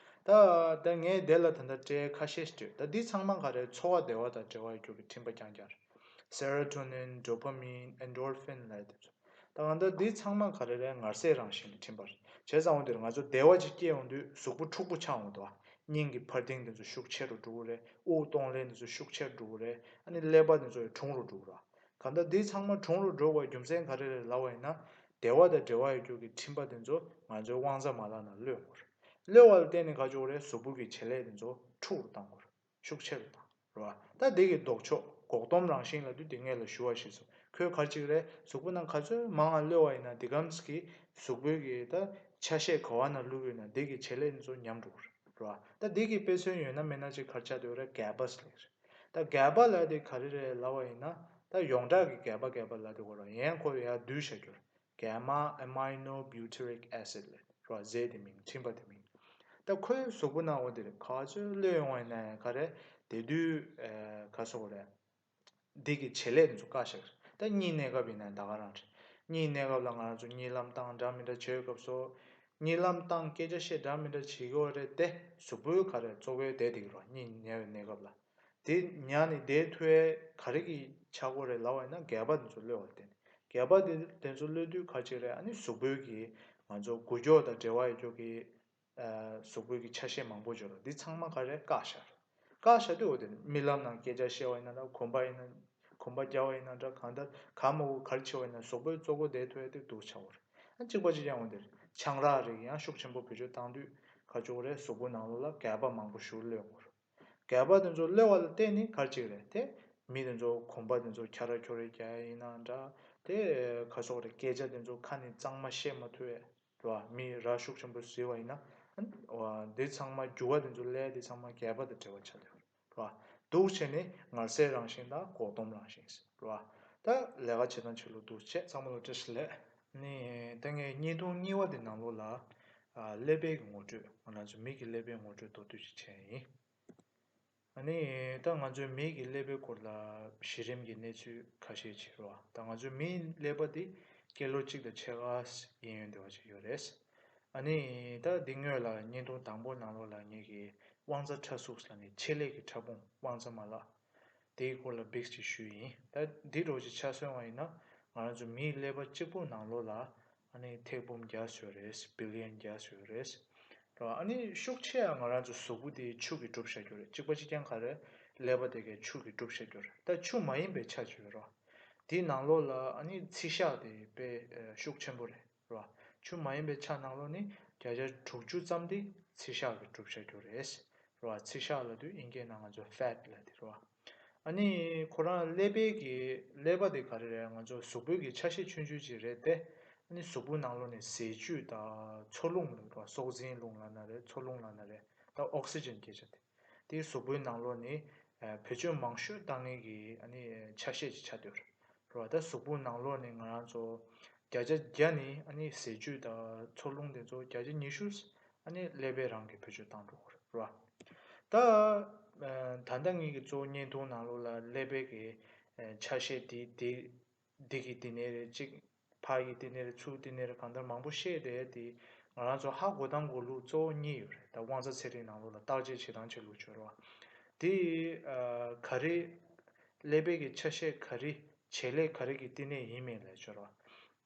ད་ད་ངས་དེ་ལ་ད་ལྟ་སྤྲད་ཁ་ཤས་ཤིག་སྤྲད། ད་འདི་ཚང་མ་ག་རེ་ཚོར་བ་བདེ་བ་དང་འབྲེལ་བ་ཡོད་རྒྱུ་གི་འཕྲིན་པ་རྐྱང་རྐྱང་རེད། Serotonin, dopamine, endorphin ལབ་དེ་ཚོ། ད་གང་ལྟར་འདི་ཚང་མ་ག་རེ་རེད། ངར་སེལ་རང་བཞིན་གྱི་འཕྲིན་པ་རེད། བྱས་ཙང་འོ་འདིར་ང་ཚོ་བདེ་བ་ཅིག་སྐྱེ་ཡོང་དུས་གཟུགས་པོ་འཁྲུག་པོ་ཆགས་འོང་འདུག་བ། སྙིང་གི་འཕར་ལྡིང་དེ་ཚོ་ཤུགས་ཆེ་རུ་འགྲོ་གི་རེད། དབུགས་གཏོང་ལེན་དེ་ཚོ་ཤུགས་ཆེ་རུ་འགྲོ་གི་རེད། ཨ་ནི་ཀླད་པ་དེ་ཚོ་ཡང་གྲུང་རུ་འགྲོ་གི་རེད། གང་ལྟར་འདི་ཚང་མ་གྲུང་རུ་འགྲོ་བའི་རྒྱུ་མཚན་ག་རེ་རེད་ལབ་པ་ཡིན་ན། བདེ་བ་དང་འབྲེལ་བ་ཡོད་རྒྱུ་གི་འཕྲིན་པ་དེ་ཚོ་ང་ཚོའི་དབང་རྩ་མ་ལག་ནང་གློད་ཡོང་གི་རེད། གློད་པ་ལ་བརྟེན་ནས་ག་རེ་བྱེད་ཀྱི་རེད། གཟུགས་པོ་གི་བྱེད་ལས་དེ་ཚོ་འཁྲུག་རུ་གཏོང་གི་རེད། ཤུགས་ཆེ་རུ་བཏང་། རེད་བ། ད་འདི་གི་ལྡོག་ཕྱོགས་འགོག་སྡོམ་རང་བཞིན་ལབ་དུས་དེ་སྔོན་ལ་ཞུ་བ་བཞིན་སོ། ཁོས་ག་རེ་བྱེད་ཀྱི་རེད། གཟུགས་པོ་ནང་ག་ཚོད་མང་ང་གློད་པ་ཡིན་ན་དེ་གམ་གྱི་གཟུགས་པོའི་གི་ད་ཆ་ཤས་ག་བ་ནང་བླུགས་ཡོད་ན་འདི་གི་བྱེད་ལས་དེ་ཚོ་ཉམས་འགྲོ་གི་རེད། རེད་བ། ད་འདི་གི་དཔེ་མཚོན་ཡོད་ན་མེད་ན་ཅིག་ག་རེ་ཆགས་བསྡད་ཡོད་རེད། གྷ་བྷ་ཟེར་ལབ་ཀྱི་རེད། ད་གྷ་བྷ་ལབ་དེ་ག་རེ་རེད་ལབ་པ་ཡིན་ན། ད་ཡོངས་གྲགས་ཀྱི་གྷ་བྷ་གྷ་བྷ་ལབ་དེ་གོ་ར་ཡན་ཁོ་ཡར་བསྡུས་བཞག་རྒྱུ་རེད། Gamma aminobutyric acid ལབ་ར། རྫས་དེ་མིང་། འཕྲིན་པ་དེ་མིང་། ད་ཁོའི་གཟུགས་པོ་ནང་འོ་དེ་རེད། ག་ཚོད་གློད་ཡོང་བ་ཡིན་ན་ཡང་ག་རེ། དེ་དུས་ཨ་ག་རེ་ཟེར་དགོས་རེད། འདི་གི་བྱེད་ལས་དེ་ཚོ་བཀག་བཞག་རེད། ད་གཉིད་གནས་སྐབས་ཡིན་ན་ད་ག་རང་རེད། གཉིད་གནས་སྐབས་ལ་ང་རང་ཚོ་གཉིད་ལམ་བཏང་འདྲ་མི་འདྲ་བྱེད་སྐབས་སུ། གཉིད་ལམ་བཏང་སྐད་ཆ་བཤད་འདྲ་མི་འདྲ་བྱེད་ཀྱི་ཡོད་རེད་དེ། གཟུགས་པོའི་ག་རེ་གཙོ་བོའི་བསྡད་དེ་གི་རེད། གཉིད་ཉལ་བའི་གནས་སྐབས་ལ། དེ་ཉལ་ནས་བསྡད་ཐུབ་ཡས་ག་རེ་གི་ཆགས་ཀྱི་རེད་ལབ་པ་ཡིན་ན་གྷ་བྷ་དེ་ཚོ་གློད་པ་ལ་བརྟེན་ནས། གྷ་བྷ་དེ་དེ་ཚོ་གློད་དུས་ག་རེ་བྱེད་ཀྱི་རེད། ཨ་ནི་གཟུགས་པོའི་གི་ང་ཚོ་འགུལ་སྐྱོད་དང་འབྲེལ་བ་ཡོད་རྒྱུ་གི་ཨ་གཟུགས་པོའི་གི་ཆ་ཤས་མང་པོ་ཡོད་རེད། འདི་ཚང་མ་ག་རེ་བཀག་བཞག་རེད། བཀག་བཞག་དུས་འོ་དེ་རྨི་ལམ་ནང་སྐད་ཆ་བཤད་པ་ཡིན་ན་འདྲ། གོམ་པ་ཡིན་ན། གོམ་པ་རྒྱག་པ་ཡིན་ན་འདྲ། གང་ལྟར་གང་མང་པོ་ག་རེ་བྱེད་པ་ཡིན་ན་གཟུགས་པོའི་གཙོ་བོ་བསྡད་ཐུབ་ཡས་དེ་འདུག་ཆགས་པ་རེད། ཨ་གཅིག་པ་གཅིག་རྐྱང་འོ་དེ་རེད། ཆང་རག་རིགས་ཡང་ཤུགས་ཆེན་པོ་བེད་སྤྱོད་བཏང་དུས་ག་རེ་བྱེད་ཀྱི་རེད། གཟུགས་པོ་ནང་ལོགས་ལ་གྷ་བྷ་མང་པོ་ཞིག་གློད་ཡོང་གི་རེད། གྷ་བྷ་དེ་ཚོ་གློད་པ་ལ་བརྟེན་ནས་ག་རེ་བྱེད་ཀྱི་རེད་དེ། མི་དེ་ཚོ་གོམ་པ་དེ་ཚོ་ཁྱ་ར་ཁྱོ་ར་རྒྱག་ཡ་ཡིན་ན་འདྲ། དེ་ག་རེ་ཟེར་དགོས་རེད། སྐད་ཆ་དེ་ཚོ་ཁ་ནས་གཙང་མ་བཤད་མ་ཐུབ་པའི། རེད་བ། མི་ར་ཤུགས་ཆེན་པོ་བཟི་བ་ཡིན་ན། ཨ་འདི་ཚང་མ་འགྱུར་བ་དེ་ཚོ་སླེབས་ཡ་དེ་ཚང་མ་གྷ་བྷ་དང་འབྲེལ་བ་ཆགས་ཡོད་རེད་བ། འདུག་བྱས་ནས་ངར་སེལ་རང་བཞིན་དང་འགོག་སྡོམ་རང་བཞིན་རེད་བ། ད་ལས་ཀ་བྱེད་སྟངས་བྱེད་ལུགས་འདུག་བྱས། ཚང་མ་ལ་བཀྲ་ཤིས་བདེ་ལེགས། ནི་ད་ངས་བརྙན་ཐུང་གཉིས་པ་དེ་ནང་ལོགས་ལ་ཨ་ཀླད་པའི་གི་ངོ་སྤྲོད། ང་རང་ཚོ་མི་གི་ཀླད་པའི་ངོ་སྤྲོད་མདོར་བསྡུས་ཅིག་བྱས་ཡིན། ཨ་ནི་ད་ང་ཚོའི་མི་གི་ཀླད་པའི་སྐོར་ལ་གཞི་རིམ་གྱི་གནས་ཚུལ་ཁ་ཤས་ཅིག་རེད་བ། ད་ང་ཚོའི་མིའི་ཀླད་པ་འདི་ཀི་ལོ་གཅིག་དང་ཕྱེད་ཀ་ཡིན་ཡོང་བསྡད་པ་ཅིག་ཡོད་རེད། ཨ་ནི་ད་འདི་སྔོན་ལ་བརྙན་ཐུང་དང་པོ་ནང་ལོགས་ལ་ངེད་ཀྱིས་དབང་རྩ་ཕྲ་གཟུགས་ལབ་ནས་ཆེད་ལས་ཀྱི་ཕྲ་ཕུང་དབང་རྩ་མ་ལག་དེའི་སྐོར་ལ་བིགས་ཅིག་ཞུས་ཡིན། ད་འདི་འདྲ་ཅིག་ཆ་མཚོན་པ་ཡིན་ན། ང་རང་ཚོ་མིའི་ཀླད་པ་གཅིག་པུ་ནང་ལོགས་ལ་ཨ་ནི་ཐེར་འབུམ་བརྒྱ་ཙམ་ཡོད་རེད། བི་ལི་ཡན་བརྒྱ་ཙམ་ཡོད་རེད། རེད་བ། ཨ་ནི་ཤུགས་ཆེ་ཡང་ང་རང་ཚོ་གཟུགས་པོ་དེ་ཆུ་གིས་གྲུབ་བཞག་རྒྱུ་རེད། གཅིག་པ་གཅིག་རྐྱང་ག་རེ། ཀླད་པ་དེ་གས་ཆུ་གིས་གྲུབ་བཞག་རྒྱུ་རེད། ད་ཆུ་མ་ཡིན་པའི་ཆ་ཅིག་ཡོད་རེད་བ། དེའི་ནང་ལོགས་ལ་ཨ་ནི་ཚིལ་ཤག་དེ་དཔེ་ཤུགས་ཆེན་པོ་རེད། རེད་བ། ཆུ་མ་ཡིན་པའི་ཆ་ནང་ལོགས་ནི་བརྒྱ་ཆ་དྲུག་ཅུ་ཙམ་དེ་ཚིལ་ཤག་གིས་གྲུབ་བཞག་རྒྱུ་རེད། རེད་བ། ཚིལ་ཤག་ལབ་དུས་དབྱིན་སྐད་ནང་ང་ཚོ་ཕེ་ཊི་ལབ་དེ་རེད་བ། ཨ་ནི་ཁོ་རང་ཀླད་པའི་གི་ཀླད་པ་དེ་ག་རེ་རེད། ང་ཚོ་གཟུགས་པོའི་གི་ཆ་ཤས་ཆུང་ཆུང་ཅིག་རེད་དེ། ཨ་ནི་གཟུགས་པོའི་ནང་ལོགས་ནས་ཟས་བཅུད་དང་འཚོ་རླུང་ལ་རེད་བ། སྲོག་འཛིན་རླུང་ལབ་ན་རེད། འཚོ་རླུང་ལབ་ན་རེད། ད་ཨོག་སི་ཇན་སྐད་ཆ་དེ། དེ་གཟུགས་པོའི་ནང་ལོགས་ནས་ཨ་བེད་སྤྱོད་མང་ཤོས་བཏང་མཁན་གྱི་ཨ་ནི་ཆ་ཤས་ཅིག་ཆགས་བསྡད་ཡོད་རེད། རེད་བ། ད་གཟུགས་པོའི་ནང་ལོགས་ནས་ང་རང་ཚོ་བརྒྱ་ཆ་བརྒྱ་ནི་ཨ་ནི་ཟས་བཅུད་དང་འཚོ་རླུང་དེ་ཚོ་བརྒྱ་ཆ་ཉི་ཤུ་ཨ་ནི་ཀླད་པས་རང་གིས་བེད་སྤྱོད་བཏང་འགྲོ་གི་རེད་བ། ད་ཨ་ད་ལྟ་ངེད་ཀྱི་གཙོ་བོ་བརྙན་ཐུང་ནང་ལོགས་ལ་ཀླད་པའི་གི་ཨ་ཆ་ཤས་དེ་དེ་འདི་གི་དེ་ནས་རེད། གཅིག་ཕ་གི་དེ་ནས་རེད། ཚུར་དེ་ནས་རེད། གང་ལྟར་མང་པོ་བཤད་བསྡད་དེ། ང་རང་ཚོ་ཧ་གོ་སྟངས་གོ་ལུགས་གཙོ་བོ་གཉིས་ཡོད་རེད། ད་དབང་རྩ་ཚན་རིག་ནང་ལོགས་ལ་བརྟག་དཔྱད་བྱེད་སྟངས་བྱེད་ལུགས་ཡོད་རེད་བ། དེ་ཨ་ག་རེ། ཀླད་པའི་གི་ཆ་ཤས་ག་རེ། བྱེད་ལས་ག་རེ་གི་བསྟི་གནས་ཡིན་མིན་ལབ་ཡོད་རེད་བ།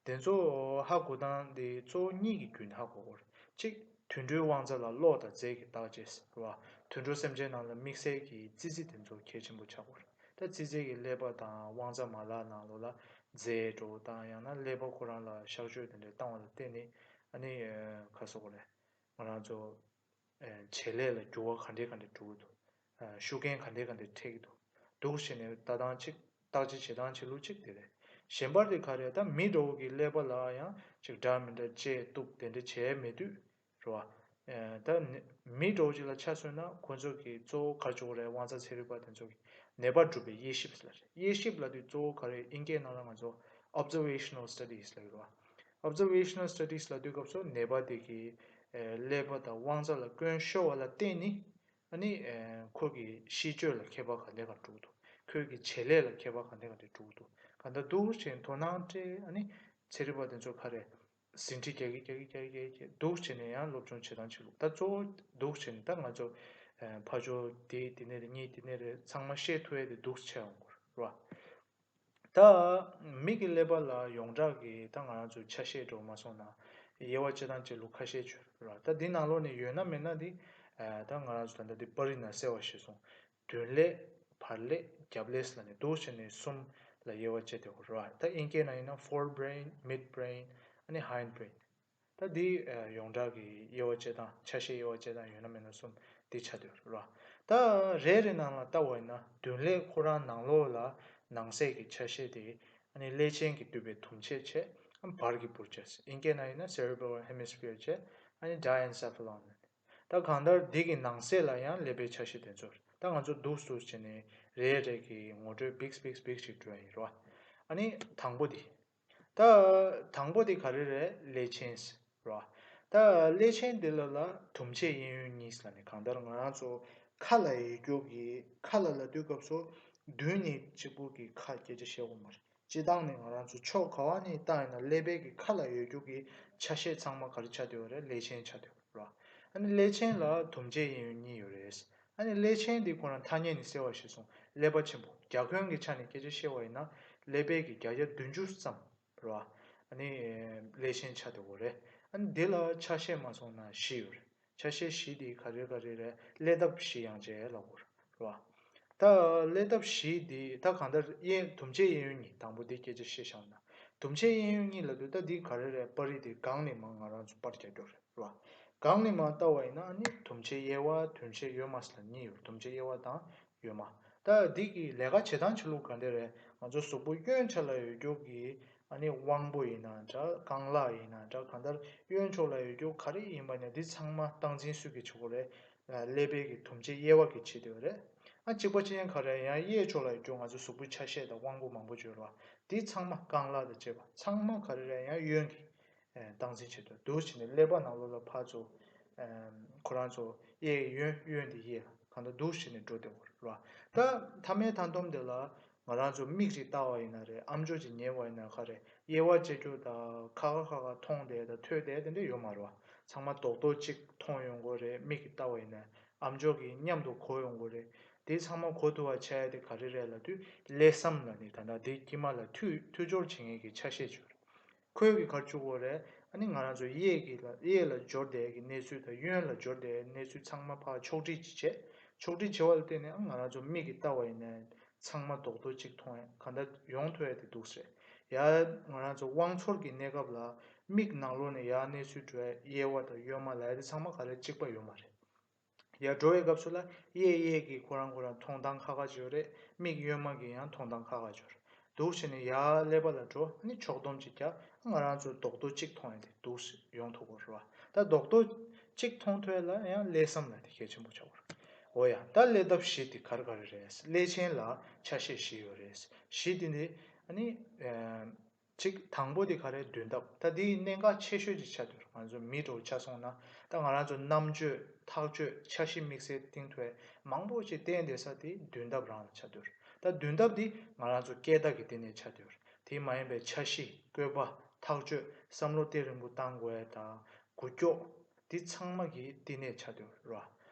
དེ་ཚོ་ཧ་གོ་སྟངས་དེ་གཙོ་བོ་གཉིས་ཀྱི་བརྒྱུད་ནས་ཧ་གོ་དགོས་རེད། གཅིག་དུད་འགྲོའི་དབང་རྩ་ལ་གློག་དང་རྫས་ཀྱི་བརྟག་དཔྱད་རེད་བ། དུད་འགྲོ་སེམས་ཅན་ནང་ལ་དམིགས་བསལ་གྱི་ཙི་ཙི་དེ་ཚོ་གལ་ཆེན་པོ་ཆགས་དགོས་རེད། ད་ཙི་ཙི་གི་ཀླད་པ་དང་དབང་རྩ་མ་ལག་ནང་ལོགས་ལ་རྫས་འགྲོ་དང་ཡང་ན་ཀླད་པ་ཁོ་རང་ལ་གཤག་བཅོས་དེ་འདྲ་བཏང་བ་ལ་བརྟེན་ནས་ཨ་ནི་ཨ་ག་རེ་ཟེར་དགོས་རེད། ང་རང་ཚོ་ཨ་བྱེད་ལས་ལ་འགྱུར་བ་ག་འདྲས་ག་འདྲས་འགྲོ་གི་འདུག་ཨ་ཤུགས་རྐྱེན་ག་འདྲས་ག་འདྲས་འཕྲད་ཀྱི་འདུག་འདུག་བྱས་ནས་ལྟ་སྟངས་གཅིག་བརྟག་དཔྱད་བྱེད་སྟངས་བྱེད་ལུགས་གཅིག་དེ་རེད། གཞན་པ་དེ་ག་རེ། ད་མི་འདྲ་བོ་གི་ཀླད་པ་ལ་ཡང་ཅིག་འདྲ་མི་འདྲ་བཅད་གཏུབ་དེ་འདྲ་བྱས་མེད་དུས། རེད་བ། ཨ་ད་ནི་མི་འདྲ་བོ་ཅིག་ལ་ཆ་མཚོན་ན་ཁོ་ཚོ་གི་གཙོ་བོ་ག་རེ་བྱེད་དགོས་རེད། དབང་རྩ་ཚན་རིག་པ་དེ་ཚོ་གི་ནད་པ་སྒྲུབ་པའི་དབྱེ་ཞིབ་ཟེར་ལབ་རེད། དབྱེ་ཞིབ་ལབ་དུས་གཙོ་བོ་ག་རེ། དབྱིན་སྐད་ནང་ལ་ང་ཚོ་observational studies ལབ་ཀྱི་རེད་བ། Observational studies ལབ་དུས་སྐབས་སུ་ནད་པ་དེ་གི་ཨ་ཀླད་པ་དང་དབང་རྩ་ལ་སྐྱོན་ཤོར་བ་ལ་བརྟེན་ནས་ཨ་ནི་ཨ་ཁོ་གི་གཤིས་སྤྱོད་ལ་ཁྱད་པར་ག་འདྲས་ག་འགྲོ་གི་འདུག་ཁོའི་གི་བྱེད་ལས་ལ་ཁྱད་པར་ག་འདྲས་ག་འདྲས་འགྲོ་གི་འདུག་གང་ལྟར་འདུག་ཅིག་དོ་སྣང་སྤྲད། ཨ་ནི་ཚན་རིག་པ་དེ་ཚོ་ག་རེ། ཟིན་བྲིས་རྒྱག་གི་རྒྱག་གི་རྒྱག་གི་རྒྱག་གི་འདུག་བྱས་ནས་ཡང་སློབ་སྦྱོང་བྱེད་སྟངས་བྱེད་ལུགས། ད་གཙོ་བོ་འདུག་བྱས་ནས་ད་ང་ཚོ་ཕ་ཇོ་དེ་དེ་ནས་རེད། གཉིས་དེ་ནས་རེད། ཚང་མ་ཤེས་ཐུབ་ཡས་དེ་འདུག་བྱས་ཡོང་དགོས་རེད་བ། ད་མིག་གི་ཀླད་པ་ལ་ཡོངས་གྲགས་ཀྱི་ད་ང་རང་ཚོའི་ཆ་ཤས་འགྲོ་མ་སོང་ན་དབྱེ་བ་དཔྱད་སྟངས་བྱེད་ལུགས་ཁ་ཤས་ཡོད་རེད་བ། ད་འདི་ནང་ལོགས་ནས་ཡོད་ན་མེད་ན་འདི་ད་ང་རང་ཚོ་ད་ལྟ་འདི་པར་རིས་ནང་གསལ་བ་ཞིག་སོང་། མདུན་ཀླད། བར་ཀླད། རྒྱབ་ཀླད་ལབ་ནས་འདུག་བྱས་ནས་གསུམ་ལ་དབྱེ་བ་དཔྱད་བསྡད་ཡོད་རེད་བ། ད་ཨིན་སྐད་ནང་ཡིན་ན་forebrain, midbrain, ཨ་ནི་hindbrain། ད་འདི་ཡོངས་གྲགས་ཀྱི་དབྱེ་བ་དཔྱད་སྟངས། ཆ་ཤས་དབྱེ་བ་དཔྱད་སྟངས་ཡོད་ན་མེད་ན་གསུམ་འདི་ཆགས་བསྡད་ཡོད་རེད་བ། ད་རེ་རེ་ནང་ལ་ལྟ་བ་ཡིན་ན་མདུན་ཀླད་ཁོ་རང་ནང་ལོགས་ལ་ནང་གསེས་ཀྱི་ཆ་ཤས་དེ་ཨ་ནི་ཀླད་ཆེན་གྱིས་བསྡུས་པའི་དུམ་ཆས་བྱས། ཨ་བར་གྱི་འབུར་བྱས། ཨིན་སྐད་ནང་ཡིན་ན་cerebral hemisphere བྱས། ཨ་ནི་diencephalon། ད་གང་ལྟར་འདི་གི་ནང་གསེས་ལ་ཡང་ཀླད་པའི་ཆ་ཤས་དེ་ཚོ་རེད། ད་ང་ཚོ་འདུག་སེ་བྱས་ནས་རེ་རེ་གི་ངོ་སྤྲོད་བིག་བིག་བིག་ཅིག་འགྲོ་ཡ་ཡིན་རེད་བ། ཨ་ནི་དང་པོ་དེ། ད་དང་པོ་དེ་ག་རེ་རེད། ཀླད་ཆེན་རེད་བ། ད་ཀླད་ཆེན་འདི་ལ་ལ་དུམ་ཆས་གཡས་གཡོན་གཉིས་ལབ་ནས། གང་ལྟར་ང་རང་ཚོ་ཁ་ལ་ཡོད་རྒྱུ་གི་ཁ་ལ་ལབ་དུས་སྐབས་སུ་མདུན་ནས་གཅིག་པུ་གི་ཁ་སྐད་ཆ་བཤད་དགོས་མ་རེད། སྤྱིར་བཏང་ནས་ང་རང་ཚོ་ཕྱོགས་ག་བ་ནས་བལྟས་ཡིན་ན་ཀླད་པའི་གི་ཁ་ལ་ཡོད་རྒྱུ་གི་ཆ་ཤས་ཚང་མ་ག་རེ་ཆགས་བསྡད་ཡོད་རེད། ཀླད་ཆེན་ཆགས་བསྡད་ཡོད་རེད་བ། ཨ་ནི་ཀླད་ཆེན་ལ་དུམ་ཆས་གཡས་གཡོན་གཉིས་ཡོད་རེད། ཨ་ནི་ཀླད་ཆེན་འདི་ཁོ་རང་ཐ་སྙད་ནས་གསལ་བ་ཞིག་སོང་། ཀླད་པ་ཆེན་པོ། རྒྱ་ཁྱོན་གྱི་ཆ་ནས་སྐད་ཆ་བཤད་པ་ཡིན་ན་ཀླད་པའི་གི་བརྒྱ་ཆ་བདུན་ཅུ་ཙམ་རེད་བ། ཨ་ནི་ཀླད་ཆེན་ཆགས་བསྡད་ཡོད་རེད། ཨ་ནི་འདི་ལ་ཆ་ཤས་མ་སོང་ན་བཞི་ཡོད་རེད། ཆ་ཤས་བཞི་དེ་ག་རེ་ག་རེ་རེད། ཀླད་འདབས་བཞི་ཡང་ཅིག་ལབ་དགོས་རེད་བ། ད་ཀླད་འདབས་བཞི་དེ་ད་གང་ལྟར་གཡས། དུམ་ཆས་གཡས་གཡོན་གཉིས། དང་པོ་དེ་སྐད་ཆ་བཤད་བཞག་ན། དུམ་ཆས་གཡས་གཡོན་གཉིས་ལབ་དུས་ད་འདི་ག་རེ་རེད། པར་རིས་དེ་སྒང་ནས་མར་ང་རང་ཚོ་པར་རྒྱག་རྒྱུ་རེད་བ། སྒང་ནས་མར་ལྟ་བ་ཡིན་ན་ཨ་ནི་དུམ་ཆས་གཡས་པ་དུམ་ཆས་གཡོན་མ་ཟེར་ལབ་གཉིས་ཡོད། དུམ་ཆས་གཡས་པ་དང་གཡོན་མ། ད་འདི་གི་ལས་ཀ་བྱེད་སྟངས་བྱེད་ལུགས་ག་འདྲ་རེད། ང་ཚོ་གཟུགས་པོ་གཡོན་ཕྱོགས་ལ་ཡོད་རྒྱུ་གི་ཨ་ནི་དབང་པོ་ཡིན་ན་འདྲ། རྐང་ལག་ཡིན་ན་འདྲ། གང་ལྟར་གཡོན་ཕྱོགས་ལ་ཡོད་རྒྱུ་ག་རེ་ཡིན་པ་ནས་འདི་ཚང་མ་སྟངས་འཛིན་སུས་ཀྱིས་བྱེད་དགོས་རེད། ཀླད་པའི་གི་དུམ་ཆས་གཡས་པ་གིས་བྱེད་བསྡད་ཡོད་རེད། ཨ་གཅིག་པ་གཅིག་རྐྱང་ག་རེ་ཡང་གཡས་ཕྱོགས་ལ་ཡོད་རྒྱུ་ང་ཚོ་གཟུགས་པོའི་ཆ་ཤས་དང་དབང་པོ་མང་པོ་ཡོད་རེད་བ། འདི་ཚང་མ་རྐང་ལག་དང་བཅས་པ་ཚང་མ་ག་རེ་རེད། ཡང་གཡོན་གྱིས་སྟངས་འཛིན་བྱེད་དུ་འདུག་བྱས་ནས་ཀླད་པ་ནང་ལོགས་ལ་ཕར་ཚུར་ཁོ་རང་ཚོ་གཡས་གཡོན་གཡོན་དེ་གཡས་ལ་གང་ལྟར་འདུག་བྱས་ནས་འགྲོ་བསྡད་ཡོད་རེད་བ། ད་མཐའ་མའི་མཐའ་སྡོམ་དེ་ལ་ང་རང་ཚོ་མིག་ཅིག་ལྟ་བ་ཡིན་ན་རེད། ཨམ་ཅོག་ཅིག་ཉན་པ་ཡིན་ན་ག་རེ། དབྱེ་བ་དཔྱད་རྒྱུ་དང་ཁ་ཁ་ཁ་ཁ་མཐོང་བསྡད་དང་ཐོས་བསྡད་དེ་འདྲ་ཡོད་མ་རེད་བ། ཚང་མ་རྡོག་རྡོག་གཅིག་མཐོང་ཡོང་གི་རེད། མིག་གིས་ལྟ་བ་ཡིན་ན་ཨམ་ཅོག་གིས་མཉམ་དུ་གོ་ཡོང་གི་རེད། དེ་ཚང་མ་གོ་ཐུབ་པ་བྱ་ཡ་དེ་ག་རེ་རེད་ལབ་དུས་ཀླད་སྲམ་ལབ་ནས་ད་ལྟ་དེ་དཀྱིལ་མ་ལ་མཐུད་མཐུད་སྦྱོར་བྱེད་མཁན་གྱི་ཆ་ཤས་ཅིག་ཡོད་རེད། ཁོས་གི་ག་རེ་བྱེད་ཀྱི་ཡོད་རེད། ཨ་ནི་ང་རང་ཚོ་གཡས་ཀྱི་ལ་གཡས་ལ་འབྱོར་བསྡད་ཀྱི་གནས་ཚུལ་དང་གཡོན་ལ་འབྱོར་བསྡད་གནས་ཚུལ་ཚང་མ་ཕར་ཕྱོགས་སྒྲིག་ཅིག་བྱས། ཕྱོགས་སྒྲིག་བྱས་པ་ལ་བརྟེན་ནས་ཨ་ང་རང་ཚོ་མིག་གིས་ལྟ་བ་ཡིན་ན་ཚང་མ་རྡོག་རྡོག་གཅིག་མཐོང་ཡ་གང་ལྟར་ཡོང་ཐུབ་ཡ་དེ་འདུག་ཟེར། ཡ་ང་རང་ཚོ་དབང་ཚོར་གྱི་གནས་སྐབས་ལ་མིག་ནང་ལོགས་ནས་ཡར་གནས་ཚུལ་འགྲོ་ཡ་གཡས་པ་དང་གཡོན་མ་ལབ་ཡ་དེ་ཚང་མ་ག་རེ་གཅིག་པ་ཡོད་མ་རེད། ཡར་འགྲོ་བའི་སྐབས་སུ་ལ་གཡས་གཡས་ཀྱི་ཁོ་རང་ཁོ་རང་མཐོང་སྟངས་ཁ་ཁ་ཅིག་ཡོད་རེད། མིག་གཡོན་མ་གི་ཡང་མཐོང་སྟངས་ཁ་ཁ་ཅིག་ཡོད་རེད། འདུག་བྱས་ནས་ཡར་ཀླད་པ་ལ་འགྲོ། ཨ་ནི་ཕྱོགས་བསྡོམས་ཅིག་རྒྱག་ང་རང་ཚོ་རྡོག་རྡོག་གཅིག་མཐོང་ཡ་དེ་འདུག་ཡོང་ཐུབ་ཀྱི་རེད་བ། ད་རྡོག་རྡོག་གཅིག་མཐོང་ཐུབ་ཡ་ལ་ཡང་ཀླད་སྲམ་ལབ་དེ་གལ་ཆེན་པོ་ཆགས་ཀྱི་རེད། འོ་ཡ། ད་ཀླད་འདབས་བཞི་དེ་ག་རེ་ག་རེ་རེད། ཀླད་ཆེན་ལ་ཆ་ཤས་བཞི་ཡོད་རེད། བཞི་དེ་ནི་ཨ་ནི། གཅིག་དང་པོ་དེ་ག་རེ། མདུན་འདབས། ད་དེའི་གནད་འགག་ཆེ་ཤོས་ཅིག་ཆགས་བསྡད་ཡོད་རེད། ང་ཚོ་མི་འདྲ་བོ་ཆ་སོང་ན་ད་ང་རང་ཚོ་རྣམ་དཔྱོད་ཐག་གཅོད་འཆར་གཞི་དམིགས་བསལ་བཏིང་ཐུབ་ཡ་མང་པོ་ཅིག་བསྟན་བསྡད་ས་དེ་མདུན་འདབས་རང་ལ་ཆགས་བསྡད་ཡོད་རེད། ད་མདུན་འདབས་དེ་ང་རང་ཚོ་སྐད་བརྡ་གི་བསྟི་གནས་ཆགས་བསྡད་ཡོད་རེད། དེ་མ་ཡིན་པའི་འཆར་གཞི། བཀོད་པ། ཐག་གཅོད། བསམ་བློ་གཏིང་རིང་པོ་བཏང་དགོས་ཡ་དང་། འགུལ་སྐྱོད། འདི་ཚང་མ་གི་བསྟི་གནས་ཆགས་བསྡད་ཡོད་རེད་བ།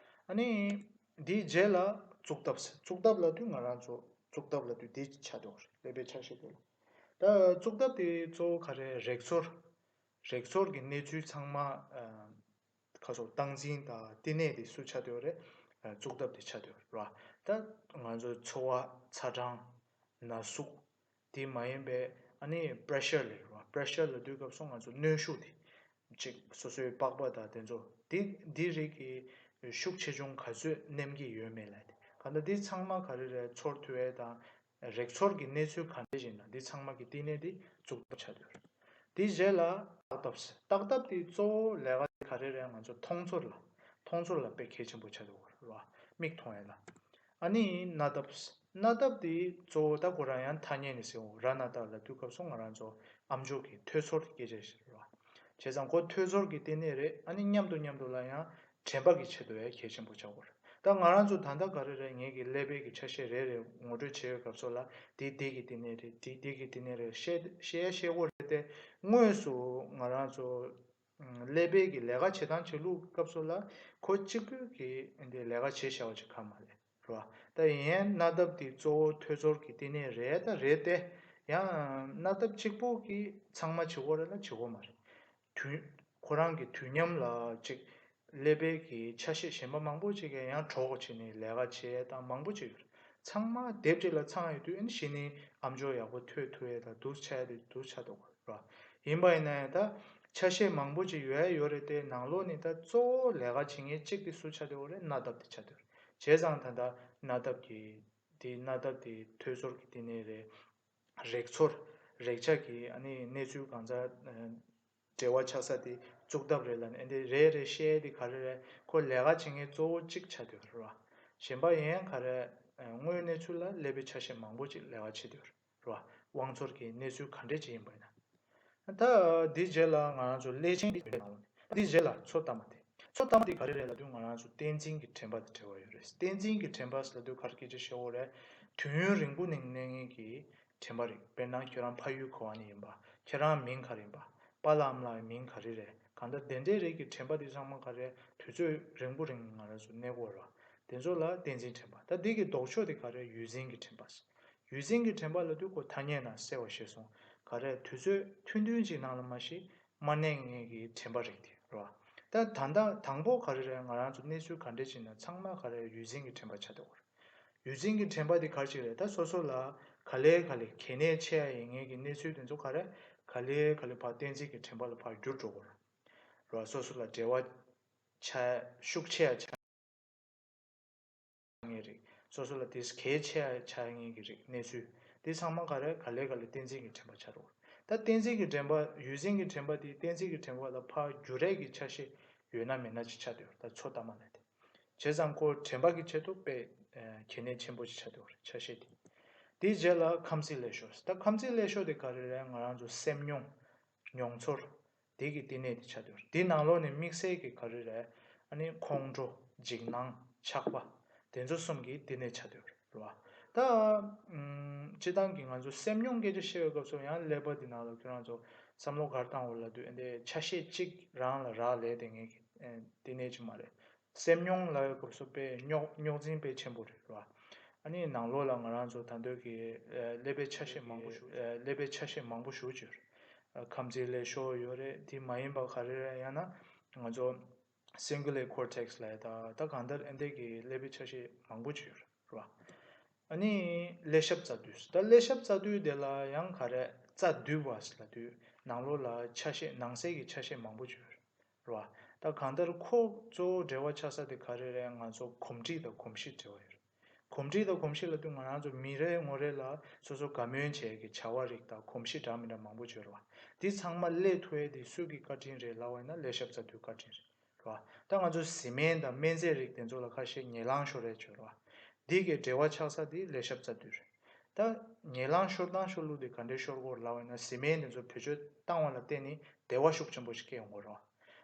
ཨ་ནི་འདིའི་རྗེས་ལ་གཙུག་འདབས། གཙུག་འདབས་ལབ་དུས་ང་རང་ཚོ་གཙུག་འདབས་ལབ་དུས་འདི་ཆགས་བསྡད་ཡོད་རེད། ཀླད་པའི་ཆ་ཤས་དེ་ལ། ད་གཙུག་འདབས་དེ་གཙོ་བོ་ག་རེ། རེག་ཚོར། རེག་ཚོར་གྱི་གནས་ཚུལ་ཚང་མ། ཨ། ཁ་སོགས་སྟངས་འཛིན་དང་བསྟི་གནས་དེ་སུ་ཆགས་བསྡད་ཡོད་རེད། ཨ། གཙུག་འདབས་དེ་ཆགས་བསྡད་ཡོད་རེད་བ། ད་ང་ཚོ་ཚོར་བ། ཚ་གྲང་། ན་ཟུག། དེ་མ་ཡིན་པའི་ཨ་ནི་པྲེ་ཤར་ལབ་རེད་བ། པྲེ་ཤར་ལབ་དུས་སྐབས་སུ་ང་ཚོ་གནོན་ཤུགས་དེ། ཅིག་སོ་སོའི་པགས་པ་དང་དེ་ཚོ་དེ་འདི་རིགས་ཀྱི་ཤུགས་ཆེ་ཆུང་ག་ཚོད་ནེམ་གྱི་ཡོད་མེད་ལབ་དེ། གང་ལྟར་འདི་ཚང་མ་ག་རེ་རེད། ཚོར་ཐུབ་ཡས་དང་། རེག་ཚོར་གྱི་གནས་ཚུལ་ག་འདྲ་ཞིག་ཡིན་ན་འདི་ཚང་མ་གི་བསྟི་གནས་འདི་གཙུག་འདབས་ཆགས་བསྡད་ཡོད་རེད། དེའི་རྗེས་ལ་ལྟག་འདབས། ལྟག་འདབས་དེ་གཙོ་བོ་ལས་ཀ་ག་རེ་རེད། ང་ཚོ་མཐོང་ཚོར་ལ། མཐོང་ཚོར་ལ་དཔེ་གལ་ཆེན་པོ་ཆགས་བསྡད་ཡོད་རེད་བ། མིག་མཐོང་ཡས་ལ། ཨ་ནི་སྣ་འདབས། སྣ་འདབས་དེ་གཙོ་བོ་ད་ཁོ་རང་ཡང་ཐ་སྙད་ནས་ཟེར་འོ། ར་ན་ཏ་ལབ་དུས་སྐབས་སུ་ང་རང་ཚོ་ཨམ་ཅོག་གི་ཐོས་ཚོར་གྱི་སྐད་ཆ་ཞིག་རེད་བ། བྱས་ཙང་ཁོ་ཐོས་ཚོར་གྱི་བསྟི་གནས་རེད། ཨ་ནི་མཉམ་དུ་མཉམ་དུ་ལ་ཡང་དྲན་པ་གི་ཆེད་དུ་ཡང་གལ་ཆེན་པོ་ཆགས་ཀྱི་ཡོད་རེད། ད་ང་རང་ཚོ་ད་ལྟ་ག་རེ་རེད། ངེད་ཀྱི་ཀླད་པའི་གི་ཆ་ཤས་རེ་རེ་ངོ་སྤྲོད་བྱེད་པའི་སྐབས་སུ་ལ་དེ་དེ་གི་བསྟི་གནས་རེད། དེ་དེ་གི་བསྟི་གནས་རེད། ཤེས་ཤེས་ཤེས་དགོས་རེད་དེ། དངོས་སུ་ང་རང་ཚོ་ཀླད་པའི་གི་ལས་ཀ་བྱེད་སྟངས་བྱེད་ལུགས་སྐབས་སུ་ལ་ཁོ་གཅིག་པུས་གི་འདི་ལས་ཀ་བྱེད་བྱ་བ་ཅིག་ག་མ་རེད། རེད་བ། ད་ཡིན་ཡང་སྣ་འདབས་དེ་གཙོ་བོ་ཐོས་ཚོར་གྱི་བསྟི་གནས་རེད་ད་རེད་དེ། ཡང་སྣ་འདབས་གཅིག་པོ་གིས་ཚང་མ་བྱེད་དགོས་རེད་ལ་བྱེད་དགོས་མ་རེད། དུས་ཁོ་རང་གི་དུས་མཉམ་ལ་ཅིག་ཀླད་པའི་གི་ཆ་ཤས་གཞན་པ་མང་པོ་ཅིག་གིས་ཡང་གྲོགས་བྱས་ནས་ལས་ཀ་བྱེད་ཡས་དང་མང་པོ་ཅིག་ཡོད་རེད། ཚང་མ་སྡེབ་གཅིག་ལ་ཚང་ཡོད་དུས་ཨ་ནི་གཞི་ནས་ཨམ་ཅོག་ཡག་པོ་ཐོས་ཐུབ་ཡས་དང་འདུག་ཆགས་ཡས་དེ་འདུག་ཆགས་འདུག་ར། ཡིན་པ་ཡིན་ན་ཡང་ད་ཆ་ཤས་མང་པོ་ཅིག་ཡོད་ཡ་ཡོད་རེད་དེ། ནང་ལོགས་ནས་ད་གཙོ་བོ་ལས་ཀ་བྱེད་མཁན་གཅིག་དེ་སུ་ཆགས་བསྡད་ཡོད་རེད། སྣ་འདབས་དེ་ཆགས་བསྡད་ཡོད་རེད། བྱས་ཙང་ད་ལྟ་སྣ་འདབས་ཀྱི་དེ་སྣ་འདབས་དེ་ཐོས་ཚོར་གྱི་བསྟི་གནས་རེད། རེག་ཚོར་རེག་བྱ་གི་ཨ་ནི་གནས་ཚུལ་གང་ཟག་འབྲེལ་བ་ཆགས་ས་དེ་གཙུག་འདབས་རེད་ལབ་ནས་ཨ་ནི་རེ་རེ་བཤད་ཡ་དེ་ག་རེ་རེད། ཁོ་ལས་ཀ་བྱེད་མཁན་གཙོ་བོ་གཅིག་ཆགས་བསྡད་ཡོད་རེད་བ། གཞན་པ་ཡིན་ཡང་ག་རེ། དངོས་གནས་ཚུལ་ལ་ཀླད་པའི་ཆ་ཤས་མང་པོ་ཅིག་ལས་ཀ་བྱེད་བསྡད་ཡོད་རེད། རེད་བ། དབང་ཚོར་གྱི་གནས་ཚུལ་ག་འདྲས་ཅིག་ཡིན་པ་ཡིན་ན། ད་འདིའི་རྗེས་ལ་ང་རང་ཚོ་ཀླད་ཆེན་གྱི་དོན་ནང་ལོགས་ནས། འདིའི་རྗེས་ལ་མཚོ་གཏའ་མ་དེ། མཚོ་གཏའ་མ་དེ་ག་རེ་རེད་ལབ་དུས་ང་རང་ཚོ་བསྟན་འཛིན་གྱི་དྲན་པ་དང་འབྲེལ་བ་ཡོད་རེད། བསྟན་འཛིན་གྱི་དྲན་པ་ཟེར་ལབ་དུས་ག་རེ་སྐད་ཆ་བཤད་དགོས་རེད། དུས་ཡུན་རིང་པོ་ནས་གནས་མཁན་གྱི་དྲན་པ་རེད། དཔེར་ན་ཁྱོད་རང་ཕ་ཡུལ་ག་བ་ནས་ཡིན་པ། ཁྱེད་རང་མིང་ག་རེ་ཡིན་པ། པཱ་ལགས་ཨ་མ་ལགས་མིང་ག་རེ་རེད། གང་ལྟར་དེ་འདྲའི་རིགས་ཀྱི་དྲན་པ་དེ་ཚང་མ་ག་རེ་དུས་ཚོད་རིང་པོ་རིང་ང་རང་ཚོ་གནས་དགོས་རེད་བ། དེ་ཚོ་ལ་བསྟན་འཛིན་དྲན་པ། ད་འདི་གི་ལྡོག་ཕྱོགས་དེ་ག་རེ། ཡུལ་འཛིན་གྱི་དྲན་པ། ཡུལ་འཛིན་གྱི་དྲན་པ་ལབ་དུས་ཁོ་ཐ་སྙད་ནང་གསལ་བ་ཞིག་སོང་། ག་རེ་དུས་ཚོད་ཐུང་ཐུང་ཅིག་ནང་ལ་མ་གཞི་མ་གནས་མཁན་གྱི་དྲན་པ་རིགས་དེ་རེད་བ། ད་ད་ལྟ་དང་པོ་ག་རེ་རེད། ང་རང་ཚོ་གནས་ཚུལ་ག་འདྲས་ཅིག་ན་ཚང་མ་ག་རེ་ཡུལ་འཛིན་གྱི་དྲན་པ་ཆགས་བསྡད་ཡོད་རེད། ཡུལ་འཛིན་གྱི་དྲན་པ་དེ་ག་རེ་ཅིག་རེད། ད་སོ་སོ་ལ་ག་ལེ་ག་ལེ་གལ་གནད་ཆེ་ཡ་ཡིན་མཁན་གྱི་གནས་ཚུལ་དེ་ཚོ་ག་རེ་ག་ལེ་ག་ལེ་ཕར་བསྟན་འཛིན་གྱི་དྲན་པ་ལ་ཕར་འགྱུར་འགྲོ་གི་རེད་བ། སོ་སོ་ལ་འབྲེལ་བ་ཆ་ཤུགས་ཆེ་ཡ་ཆགས་མཁན་རིགས། སོ་སོ་ལ་དེ་གལ་ཆེ་ཡ་ཆགས་མཁན་གྱི་རིགས། གནས་ཚུལ་དེ་ཚང་མ་ག་རེ་ག་ལེ་ག་ལེ་བསྟན་འཛིན་གྱི་དྲན་པ་ཆགས་འགྲོ་གི་རེད། ད་བསྟན་འཛིན་གྱི་དྲན་པ། ཡུལ་འཛིན་གྱི་དྲན་པ་དེ་བསྟན་འཛིན་གྱི་དྲན་པ་ལ་ཕར་འགྱུར་ཡས་ཀྱི་ཆ་ཤས་ཡོད་ན་མེད་ན་ཅིག་ཆགས་བསྡད་ཡོད་རེད། ད་མཚོ་གཏའ་མ་ལབ་དེ། བྱས་ཙང་ཁོ་དྲན་པ་གི་ཆེད་དུ་དཔེ་གལ་གནད་ཆེན་པོ་ཞིག་ཆགས་བསྡད་ཡོད་རེད། ཆ་ཤས་དེ། དེའི་རྗེས་ལ་ཁམས་ཚིག་ཀླད་ཤོར། ད་ཁམས་ཚིག་ཀླད་ཤོར་དེ་ག་རེ་རེད། ང་རང་ཚོ་སེམས་མྱོང་། མྱོང་ཚོར། དེ་གི་བསྟི་གནས་དེ་ཆགས་བསྡད་ཡོད་རེད། དེའི་ནང་ལོགས་ནས་དམིགས་བསལ་གྱི་ག་རེ་རེད། ཨ་ནི་ཁོང་ཁྲོ། འཇིགས་སྣང་། ཆགས་པ། དེ་ཚོ་གསུམ་གྱི་བསྟི་གནས་ཆགས་བསྡད་ཡོད་རེད། རེད་བ། ད་ཨམ། སྤྱིར་བཏང་གི་ང་ཚོ་སེམས་མྱོང་སྐད་ཆ་བཤད་པའི་སྐབས་སུ་ཡང་ཀླད་པ་འདི་ནང་ལ་ཁྱོད་རང་ཚོ་བསམ་བློ་ག་རེ་བཏང་དགོས་ལབ་དུས་ཨ་ནི་ཆ་ཤས་གཅིག་རང་ལ་རག་ལས་བསྡད་མཁན་གྱི་ཨ་བསྟི་གནས་ཅིག་མ་རེད། སེམས་མྱོང་ལབ་པའི་སྐབས་སུ་དཔེ་རྙོག་རྙོག་འཛིང་དཔེ་ཆེན་པོ་རེད་བ། ཨ་ནི་ནང་ལོགས་ལ་ང་རང་ཚོ་ད་འདོད་ཀྱི་ཨ་ཀླད་པའི་ཆ་ཤས་མང་པོ་ཞིག་ཨ་ཀླད་པའི་ཆ་ཤས་མང་པོ་ཞིག་ཡོད་རེད། ཨ་ཁམས་ཚིག་ཀླད་ཤོར་ཡོད་རེད། དེ་མ་ཡིན་པ་ག་རེ་རེད། ཡང་ན་ང་ཚོ་སེང་གེ་ལའི་ཀོར་ཊེག་སི་ལབ་ཡ་ད་ད་གང་ལྟར་ཨ་འདྲས་ཀྱི་ཀླད་པའི་ཆ་ཤས་མང་པོ་ཅིག་ཡོད་རེད་བ། ཨ་ནི་ཀླད་ཤབ་རྩ་མདུད། ད་ཀླད་ཤབ་རྩ་མདུད་དེ་ལ་ཡང་ག་རེ་རྩ་མདུད་པ་ཟེར་ལབ་དུས་ནང་ལོགས་ལ་ཆ་ཤས་ནང་གསེས་ཀྱི་ཆ་ཤས་མང་པོ་ཅིག་ཡོད་རེད་བ། ད་གང་ལྟར་ཁོ་གཙོ་བོ་འབྲེལ་བ་ཆགས་ས་དེ་ག་རེ་རེད། ང་ཚོ་གོམས་འདྲིས་དང་གོམས་གཤིས་འབྲེལ་བ་ཡོད་རེད། གོམས་འདྲིས་དང་གོམས་གཤིས་ལབ་དུས་ང་རང་ཚོ་མི་རེ་ངོ་རེ་ལ་སོ་སོ་དགའ་མོས་བྱེད་ཀྱི་བྱ་བ་རིགས་དང་གོམས་གཤིས་འདྲ་མི་འདྲ་མང་པོ་ཅིག་ཡོད་རེད་བ། འདི་ཚང་མ་སླེབས་ཐུབ་ཡས་དེ་སུ་གི་བཀའ་དྲིན་རེད་ལབ་པ་ཡིན་ན་ཀླད་ཤབ་རྩ་མདུད་བཀའ་དྲིན་རེད། རེད་བ། ད་ང་ཚོ་བཟི་སྨན་དང་སྨན་རྫས་རིགས་དེ་ཚོ་ལ་ཁ་ཤས་ཉེ་ལམ་ཤོར་ཡས་ཅིག་ཡོད་རེད་བ། འདི་གའི་འབྲེལ་བ་ཆགས་ས་དེ་ཀླད་ཤབ་རྩ་མདུད་རེད། ད་ཉེ་ལམ་ཤོར་སྟངས་ཤོར་ལུགས་དེ་ག་འདྲའི་ཤོར་གྱི་ཡོད་རེད་ལབ་པ་ཡིན་ན་བཟི་སྨན་དེ་ཚོ་བེད་སྤྱོད་བཏང་བ་ལ་བརྟེན་ནས་བདེ་བ་ཤུགས་ཆེན་པོ་ཞིག་སྐྱེ་ཡོང་གི་རེད་བ།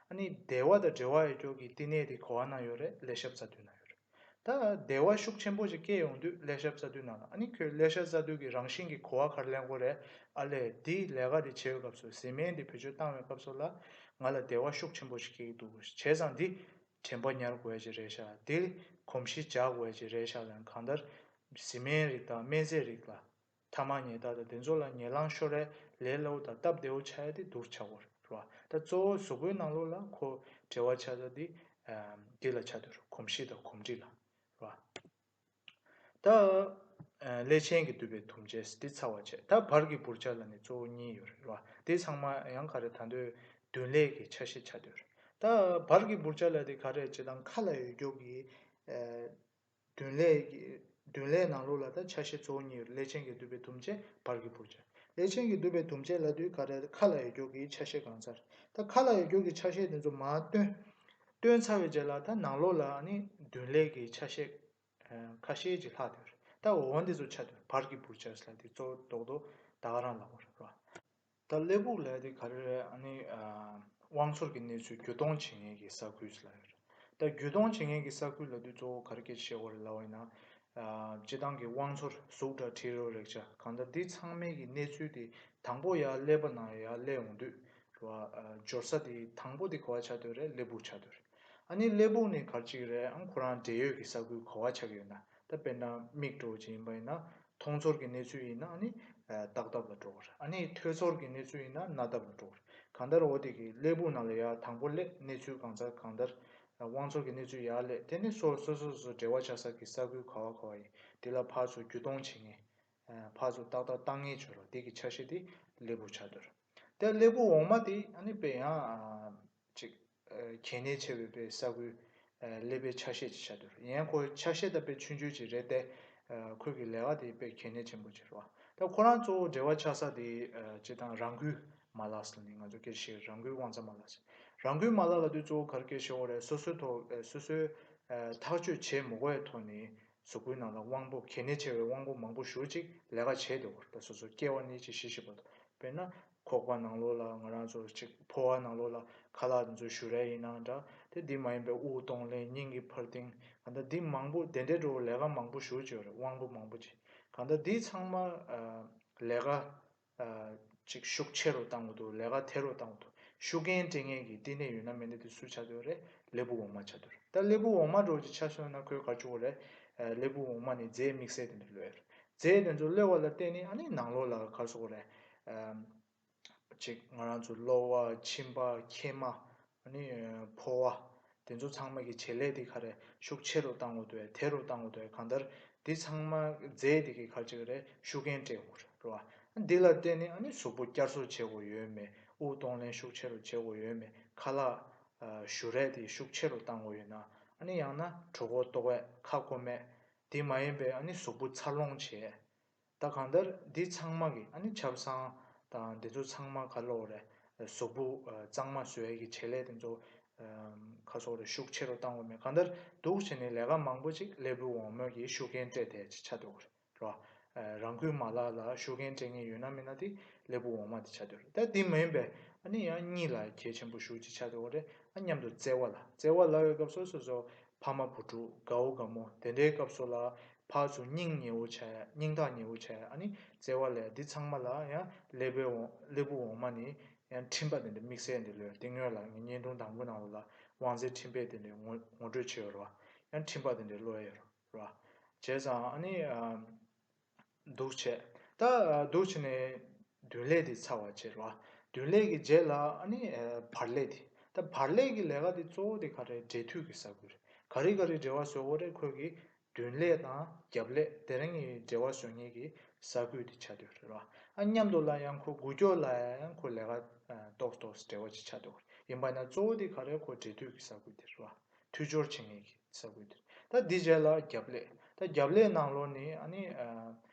ཨ་ནི་བདེ་བ་དང་འབྲེལ་བ་ཡོད་ཀྱོག་གི་བསྟི་གནས་དེ་ག་བ་ན་ཡོད་རེད། ཀླད་ཤབ་རྩ་མདུད་ན་ཡོད་རེད། ད་བདེ་བ་ཤུགས་ཆེན་པོ་ཞིག་སྐྱེ་ཡོང་དུས་ཀླད་ཤབ་རྩ་མདུད་ནང་ལ་ཨ་ནི་ཁྱོད་ཀླད་ཤབ་རྩ་མདུད་ཀྱི་རང་བཞིན་གྱི་གོ་བ་ག་རེ་ལེན་དགོས་རེད། ཨ་ལས་འདི་ལས་ཀ་འདི་བྱེད་པའི་སྐབས་སུ་བཟི་སྨན་འདི་བེད་སྤྱོད་བཏང་བའི་སྐབས་སུ་ལ་ང་ལ་བདེ་བ་ཤུགས་ཆེན་པོ་ཞིག་སྐྱེ་གི་འདུག་བྱས་ཙང་འདི་དྲན་པ་ཉར་དགོས་ཡ་ཅིག་རེད་ཤག་འདི་གོམས་གཤིས་འཇགས་དགོས་ཡ་ཅིག་རེད་ཤག་ལབ་ནས་གང་ལྟར་བཟི་སྨན་རིགས་དང་སྨན་རྫས་རིགས་ལ་ཐ་མག་ཉལ་ཐ་དང་དེ་ཚོ་ལ་ཉེ་ལམ་ཤོར་ཡ་ལས་སླ་བོ་དང་སྟབས་བདེ་བོ་ཆགས་ཡ་དེ་སྡུག་ཆགས་དགོས་རེད་བ། ད་གཙོ་བོ་གཟུགས་པོའི་ནང་ལོགས་ལ་ཁོ་འབྲེལ་བ་ཆགས་ས་དེ་འདི་ལ་ཆགས་བསྡད་རེད། གོམས་གཤིས་དང་གོམས་འདྲིས་ལ་རེད་བ། ད་ཀླད་ཆེན་གྱིས་བསྡུས་པའི་དུམ་བྱེད་འདི་ཚར་བ་བྱས། ད་བར་གྱི་བུར་ཆ་ལ་ནི་གཙོ་བོ་གཉིས་ཡོད་རེད་བ། དེ་ཚང་མ་ཡང་ག་རེ་ད་འདོད་མདུན་ལས་ཀྱི་ཆ་ཤས་ཆགས་བསྡད་རེད། ད་བར་གྱི་བུར་ཆ་ལ་དེ་ག་རེ་བྱེད་དང་ཁ་ལ་ཡོད་རྒྱུ་གི་མདུན་ལས་ཀྱི་མདུན་ལས་ནང་ལོགས་ལ་ད་ཆ་ཤས་གཙོ་བོ་གཉིས་ཡོད་རེད། ཀླད་ཆེན་གྱིས་བསྡུས་པའི་དུམ་བྱེད་བར་གྱི་བུར་ཆ། ཀླད་ཆེན་གྱིས་བསྡུས་པའི་དུམ་བྱེད་ལབ་དུས་ག་རེ་ཁ་ལ་ཡོད་རྒྱུ་གི་ཆ་ཤས་གང་ཚར། ད་ཁ་ལ་ཡོད་རྒྱུ་གི་ཆ་ཤས་དེ་ཚོ་མར་བཏོན། བཏོན་ཚར་བའི་རྗེས་ལ་ད་ནང་ལོགས་ལ་ནི་མདུན་ལས་ཀྱི་ཆ་ཤས་ཁ་ཤས་ཅིག་ལྷག་བསྡད་ཡོད་རེད། ད་འོ་འདི་ཚོ་ཆགས་བསྡད་ཡོད་རེད། བར་གྱི་བུར་ཆ་ཟེར་ལ་དེ་གཙོ་བོ་རྡོག་རྡོག་ད་ག་རང་ལབ་དགོས་རེད་བ། ད་ཀླད་ཕུག་ལབ་དེ་ག་རེ་རེད། ཨ་ནི་དབང་ཚོར་གྱི་གནས་ཚུལ་བརྒྱུད་གཏོང་བྱེད་མཁན་གྱི་ས་ཁུལ་ཟེར་ལབ་ཡོད་རེད། ད་རྒྱུད་སྟོང་བྱེད་མཁན་གྱི་ས་ཁུལ་ལབ་དུས་གཙོ་བོ་ག་རེ་སྐད་ཆ་བཤད་དགོས་རེད་ལབ་པ་ཡིན་ན། ཨ། སྤྱིར་བཏང་གི་དབང་ཚོར་གཟུགས་སྒྲ་དྲི་རོ་རེག་བྱ་གང་ལྟར་འདི་ཚང་མའི་གི་གནས་ཚུལ་དེ་དང་པོ་ཡར་ཀླད་པ་ནང་ཡར་སླེབས་ཡོང་དུས་རེད་བ། ཨ། འབྱོར་ས་དེ་དང་པོ་དེ་ག་བ་ཆགས་བསྡད་རེད། ཀླད་པ་ཆགས་བསྡད་རེད། ཨ་ནི་ཀླད་པ་ནས་ག་རེ་བྱེད་ཀྱི་རེད། ཨང་ཁོ་རང་འབྲེལ་ཡོད་ཀྱི་ས་ཁུལ་ག་བ་ཆགས་ཀྱི་ཡོད་ན། ད་དཔེར་ན་མིག་འདྲ་བོ་ཅིག་ཡིན་པ་ཡིན་ན། མཐོང་ཚོར་གྱི་གནས་ཚུལ་ཡིན་ན་ཨ་ནི་ཨ་ལྟག་ཐབས་ལ་འགྲོ་གི་རེད། ཨ་ནི་ཐོས་ཚོར་གྱི་གནས་ཚུལ་ཡིན་ན་རྣ་ཐབས་ལ་འགྲོ་གི་རེད། གང་ལྟར་འོ་དེ་གི་ཀླད་པ་ནང་ལ་ཡར་དང་པོ་སླེབས། གནས་ཚུལ་གང་ཚར་གང་ལྟར་དབང་ཚོར་གྱི་གནས་ཚུལ་ཡར་སླེབས། དེ་ནས་སོ་སོ་སོ་སོ་འབྲེལ་བ་ཆགས་ས་གི་ས་ཁུལ་ག་བ་ག་བ་ཡིན་དེ་ལ་ཕར་ཚུར་རྒྱུད་སྟོང་བྱེད་མཁན། ཨ། ཕར་ཚུར་ཏག་ཏག་བཏང་མཁན་བྱེད་རོགས། དེ་གི་ཆ་ཤས་དེ་ཀླད་པ་ཆགས་བསྡད་རེད། དེ་ཀླད་པ་འོག་མ་དེ་ཨ་ནི་དཔེ་ཡང་ཨ་ཅིག་ཨ། གལ་གནད་ཆེ་བའི་དཔེ་ས་ཁུལ་ཨ་ཀླད་པའི་ཆ་ཤས་ཅིག་ཆགས་བསྡད་རེད། ཡང་ཁོ་ཆ་ཤས་ད་དཔེ་ཆུང་ཆུང་ཅིག་རེད་དེ། ཨ། ཁོའི་གི་ལས་ཀ་དེ་དཔེ་གལ་གནད་ཆེན་པོ་ཅིག་རེད་བ། ད་ཁོ་རང་གཙོ་བོ་འབྲེལ་བ་ཆགས་ས་དེ་ཨ་སྤྱིར་བཏང་རང་འགུལ་མ་ལག་ཟེར་ནས་ང་ཚོ་སྐད་ཆ་བཤད། རང་འགུལ་དབང་རྩ་མ་ལག་ཟེར། རང་འགུལ་མ་ལག་ལབ་དུས་གཙོ་བོ་ག་རེ་སྐད་ཆ་བཤད་དགོས་རེད། སོ་སོའི་ཐོག་ཨ་སོ་སོའི་ཨ་ཐག་གཅོད་བྱེད་མི་དགོས་པའི་ཐོག་ནས་གཟུགས་པོའི་ནང་ལ་དབང་པོ་གལ་གནད་ཆེ་བའི་དབང་པོ་མང་པོ་ཞེ་པོ་ཅིག་ལས་ཀ་བྱེད་བསྡད་ཡོད་རེད། ད་སོ་སོ་སྐྱེ་བ་ནས་ཅིག་ཤི་ཤི་བར་དུ། དཔེར་ན་ཁོག་པ་ནང་ལོགས་ལ་ང་རང་ཚོ་ཅིག་ཕོ་བ་ནང་ལོགས་ལ་ཁ་ལག་འདི་ཚོ་བཞུ་རས་ཡིན་ན་འདྲ། དེ་འདི་མ་ཡིན་པའི་དབུགས་གཏོང་ལེན། སྙིང་གི་འཕར་ལྡིང་། གང་ལྟར་འདི་མང་པོ་དེ་འདྲའི་འགྲོ་ལས་ཀ་མང་པོ་ཞེ་པོ་ཅིག་ཡོད་རེད། དབང་པོ་མང་པོ་ཅིག། གང་ལྟར་འདི་ཚང་མ་ཨ་ལས་ཀ་ཨ་ཅིག་ཤུགས་ཆེ་རུ་བཏང་དགོས་འདུག་ལས་ཀ་དལ་རུ་བཏང་དགོས་འདུག་ཤུགས་རྐྱེན་སྤྲད་མཁན་གྱི་བསྟི་གནས་ཡོད་ན་མེད་ན་དེ་སུ་ཆགས་བསྡད་ཡོད་རེད། ཀླད་པ་འོག་མ་ཆགས་བསྡད་ཡོད་རེད། ད་ཀླད་པ་འོག་མ་འདྲ་བོ་ཅིག་ཆགས་སོང་ན་ཁོས་ག་རེ་བྱེད་དགོས་རེད། ཨ་ཀླད་པ་འོག་མ་ནས་རྫས་དམིགས་བསལ་དེ་འདྲ་གློད་ཡོད་རེད། རྫས་དེ་ཚོ་གློད་པ་ལ་བརྟེན་ནས་ཨ་ནི་ནང་ལོགས་ལ་ག་རེ་ཟེར་དགོས་རེད། ཨ་ཅིག་ང་རང་ཚོ་གློ་བ། མཆིན་པ། མཁལ་མ། ཨ་ནི་ཕོ་བ། དེ་ཚོ་ཚང་མ་གི་བྱེད་ལས་དེ་ག་རེ་ཤུགས་ཆེ་རུ་བཏང་དགོས་འདུག་གས། དལ་རུ་བཏང་དགོས་འདུག་གས། གང་ལྟར་འདི་ཚང་མ་རྫས་དེ་གི་ག་རེ་བྱེད་ཀྱི་རེད། ཤུགས་རྐྱེན་སྤྲད་དགོས་རེད་བ། འདི་ལ་བརྟེན་ནས་ཨ་ནི་གཟུགས་པོ་བསྐྱར་གསོ་བྱེད་དགོས་ཡོད་མེད། དབུགས་གཏོང་ལེན་ཤུགས་ཆེ་རུ་བྱེད་དགོས་ཡོད་མེད། ཁ་ལག་ཨ་བཞུ་རས་དེ་ཤུགས་ཆེ་རུ་བཏང་དགོས་ཡོད་ན། ཨ་ནི་ཡང་ན་གྲོད་ཁོག་ལྟོགས་པས་ཁ་སྐོམ་མེད། དེ་མ་ཡིན་པའི་ཨ་ནི་གཟུགས་པོ་འཚར་ལོངས་བྱེད། ད་གང་ལྟར་འདི་ཚང་མ་གི་ཨ་ནི་ཆབ་གསང་དང་འདི་ཚོ་ཚང་མ་ག་ལབ་དགོས་རེད། གཟུགས་པོ་ཨ་གཙང་མ་བཟོ་ཡས་ཀྱི་བྱེད་ལས་དེ་ཚོ་ཨ་ག་ཟེར་དགོས་རེད། ཤུགས་ཆེ་རུ་བཏང་དགོས་མེད། གང་ལྟར་འདུག་བྱས་ནས་ལས་ཀ་མང་པོ་ཅིག་ཀླད་པའི་འོག་མ་གི་ཤུགས་རྐྱེན་སྤྲད་བསྡད་ཅིག་ཆགས་བསྡད་ཡོད་རེད། རེད་བ། ཨ་རང་འགུལ་མ་ལག་ལ་ཤུགས་རྐྱེན་སྤྲད་མཁན་ཡོད་ན་མེད་ན་དེ་ཀླད་པའི་འོག་མ་དེ་ཆགས་བསྡད་ཡོད་རེད། ད་དེ་མ་ཡིན་པའི་ཨ་ནི་ཡང་གཉིས་ལ་གལ་ཆེན་པོ་ཞེ་པོ་ཅིག་ཆགས་བསྡད་ཡོད་རེད། ཨ་མཉམ་དུ་བརྩེ་བ་ལ། བརྩེ་བ་ལབ་པའི་སྐབས་སུ་སོ་སོ་ཕ་མ་བུ་ཕྲུག་དགའ་བོ་དགའ་མོ་དེ་འདྲའི་སྐབས་སུ་ལ་ཕར་ཚུར་སྙིང་ཉེ་བོ་བྱས། སྙིང་ཐག་ཉེ་བོ་བྱས། ཨ་ནི་བརྩེ་བ་ལབ་ཡ་འདི་ཚང་མ་ལ་ཡང་ཀླད་པའི་འོག་ཀླད་པའི་འོག་མ་ནས་ཡང་འཕྲིན་པ་དེ་འདྲ་དམིགས་བསལ་འདི་གློད་ཡ། དེ་སྔོན་ལ་ངས་བརྙན་ཐུང་དང་པོ་ནང་ལོགས་ལ་དབང་རྩའི་འཕྲིན་པས་དེ་འདྲའི་ངོ་ངོ་སྤྲོད་བྱས་ཡོད་རེད་བ། ཡང་འཕྲིན་པ་དེ་འདྲའི་གློད་ཡ་ཡོད་རེད་བ། བྱས་ཙང་ཨ་ནི་ཨ་འདུག་བྱས། ད་འདུག་བྱས་ནས་བདུན་ལས་དེ་ཚར་བ་བྱས་རེད་བ། བདུན་ལས་ཀྱི་རྗེས་ལ་ཨ་ནི་ཨ་བར་ལས་དེ། ད་བར་ལས་ཀྱི་ལས་ཀ་དེ་གཙོ་བོ་དེ་ག་རེ། འབྲེལ་མཐུད་ཀྱི་ས་ཁུལ་རེད། ག་རེ་ག་རེ་འབྲེལ་བ་བཟོ་དགོས་རེད། ཁོ་གི་བདུན་ལས་དང་རྒྱབ་ལས་དེ་རིང་གི་འབྲེལ་བ་བཟོ་མཁན་གྱི་ས་ཁུལ་དེ་ཆགས་བསྡད་ཡོད་རེད་བ། ཨ་མཉམ་དུ་ལ་ཡང་ཁོ་འགུལ་སྐྱོད་ལ་ཡང་ཁོ་ལས་ཀ་ཨ་ཏོག་ཙམ་ཏོག་ཙམ་འབྲེལ་བ་ཅིག་ཆགས་བསྡད་ཡོད་རེད། ཡིན་པ་ན་གཙོ་བོ་དེ་ག་རེ། ཁོ་འབྲེལ་མཐུད་ཀྱི་ས་ཁུལ་དེ་རེད་བ། མཐུད་སྦྱོར་བྱེད་མཁན་གྱི་ས་ཁུལ་དེ། ད་འདི་རྗེས་ལ་རྒྱབ་ལས། ད་རྒྱབ་ལས་ནང་ལོགས་ནས་ཨ་ནི་ཨ་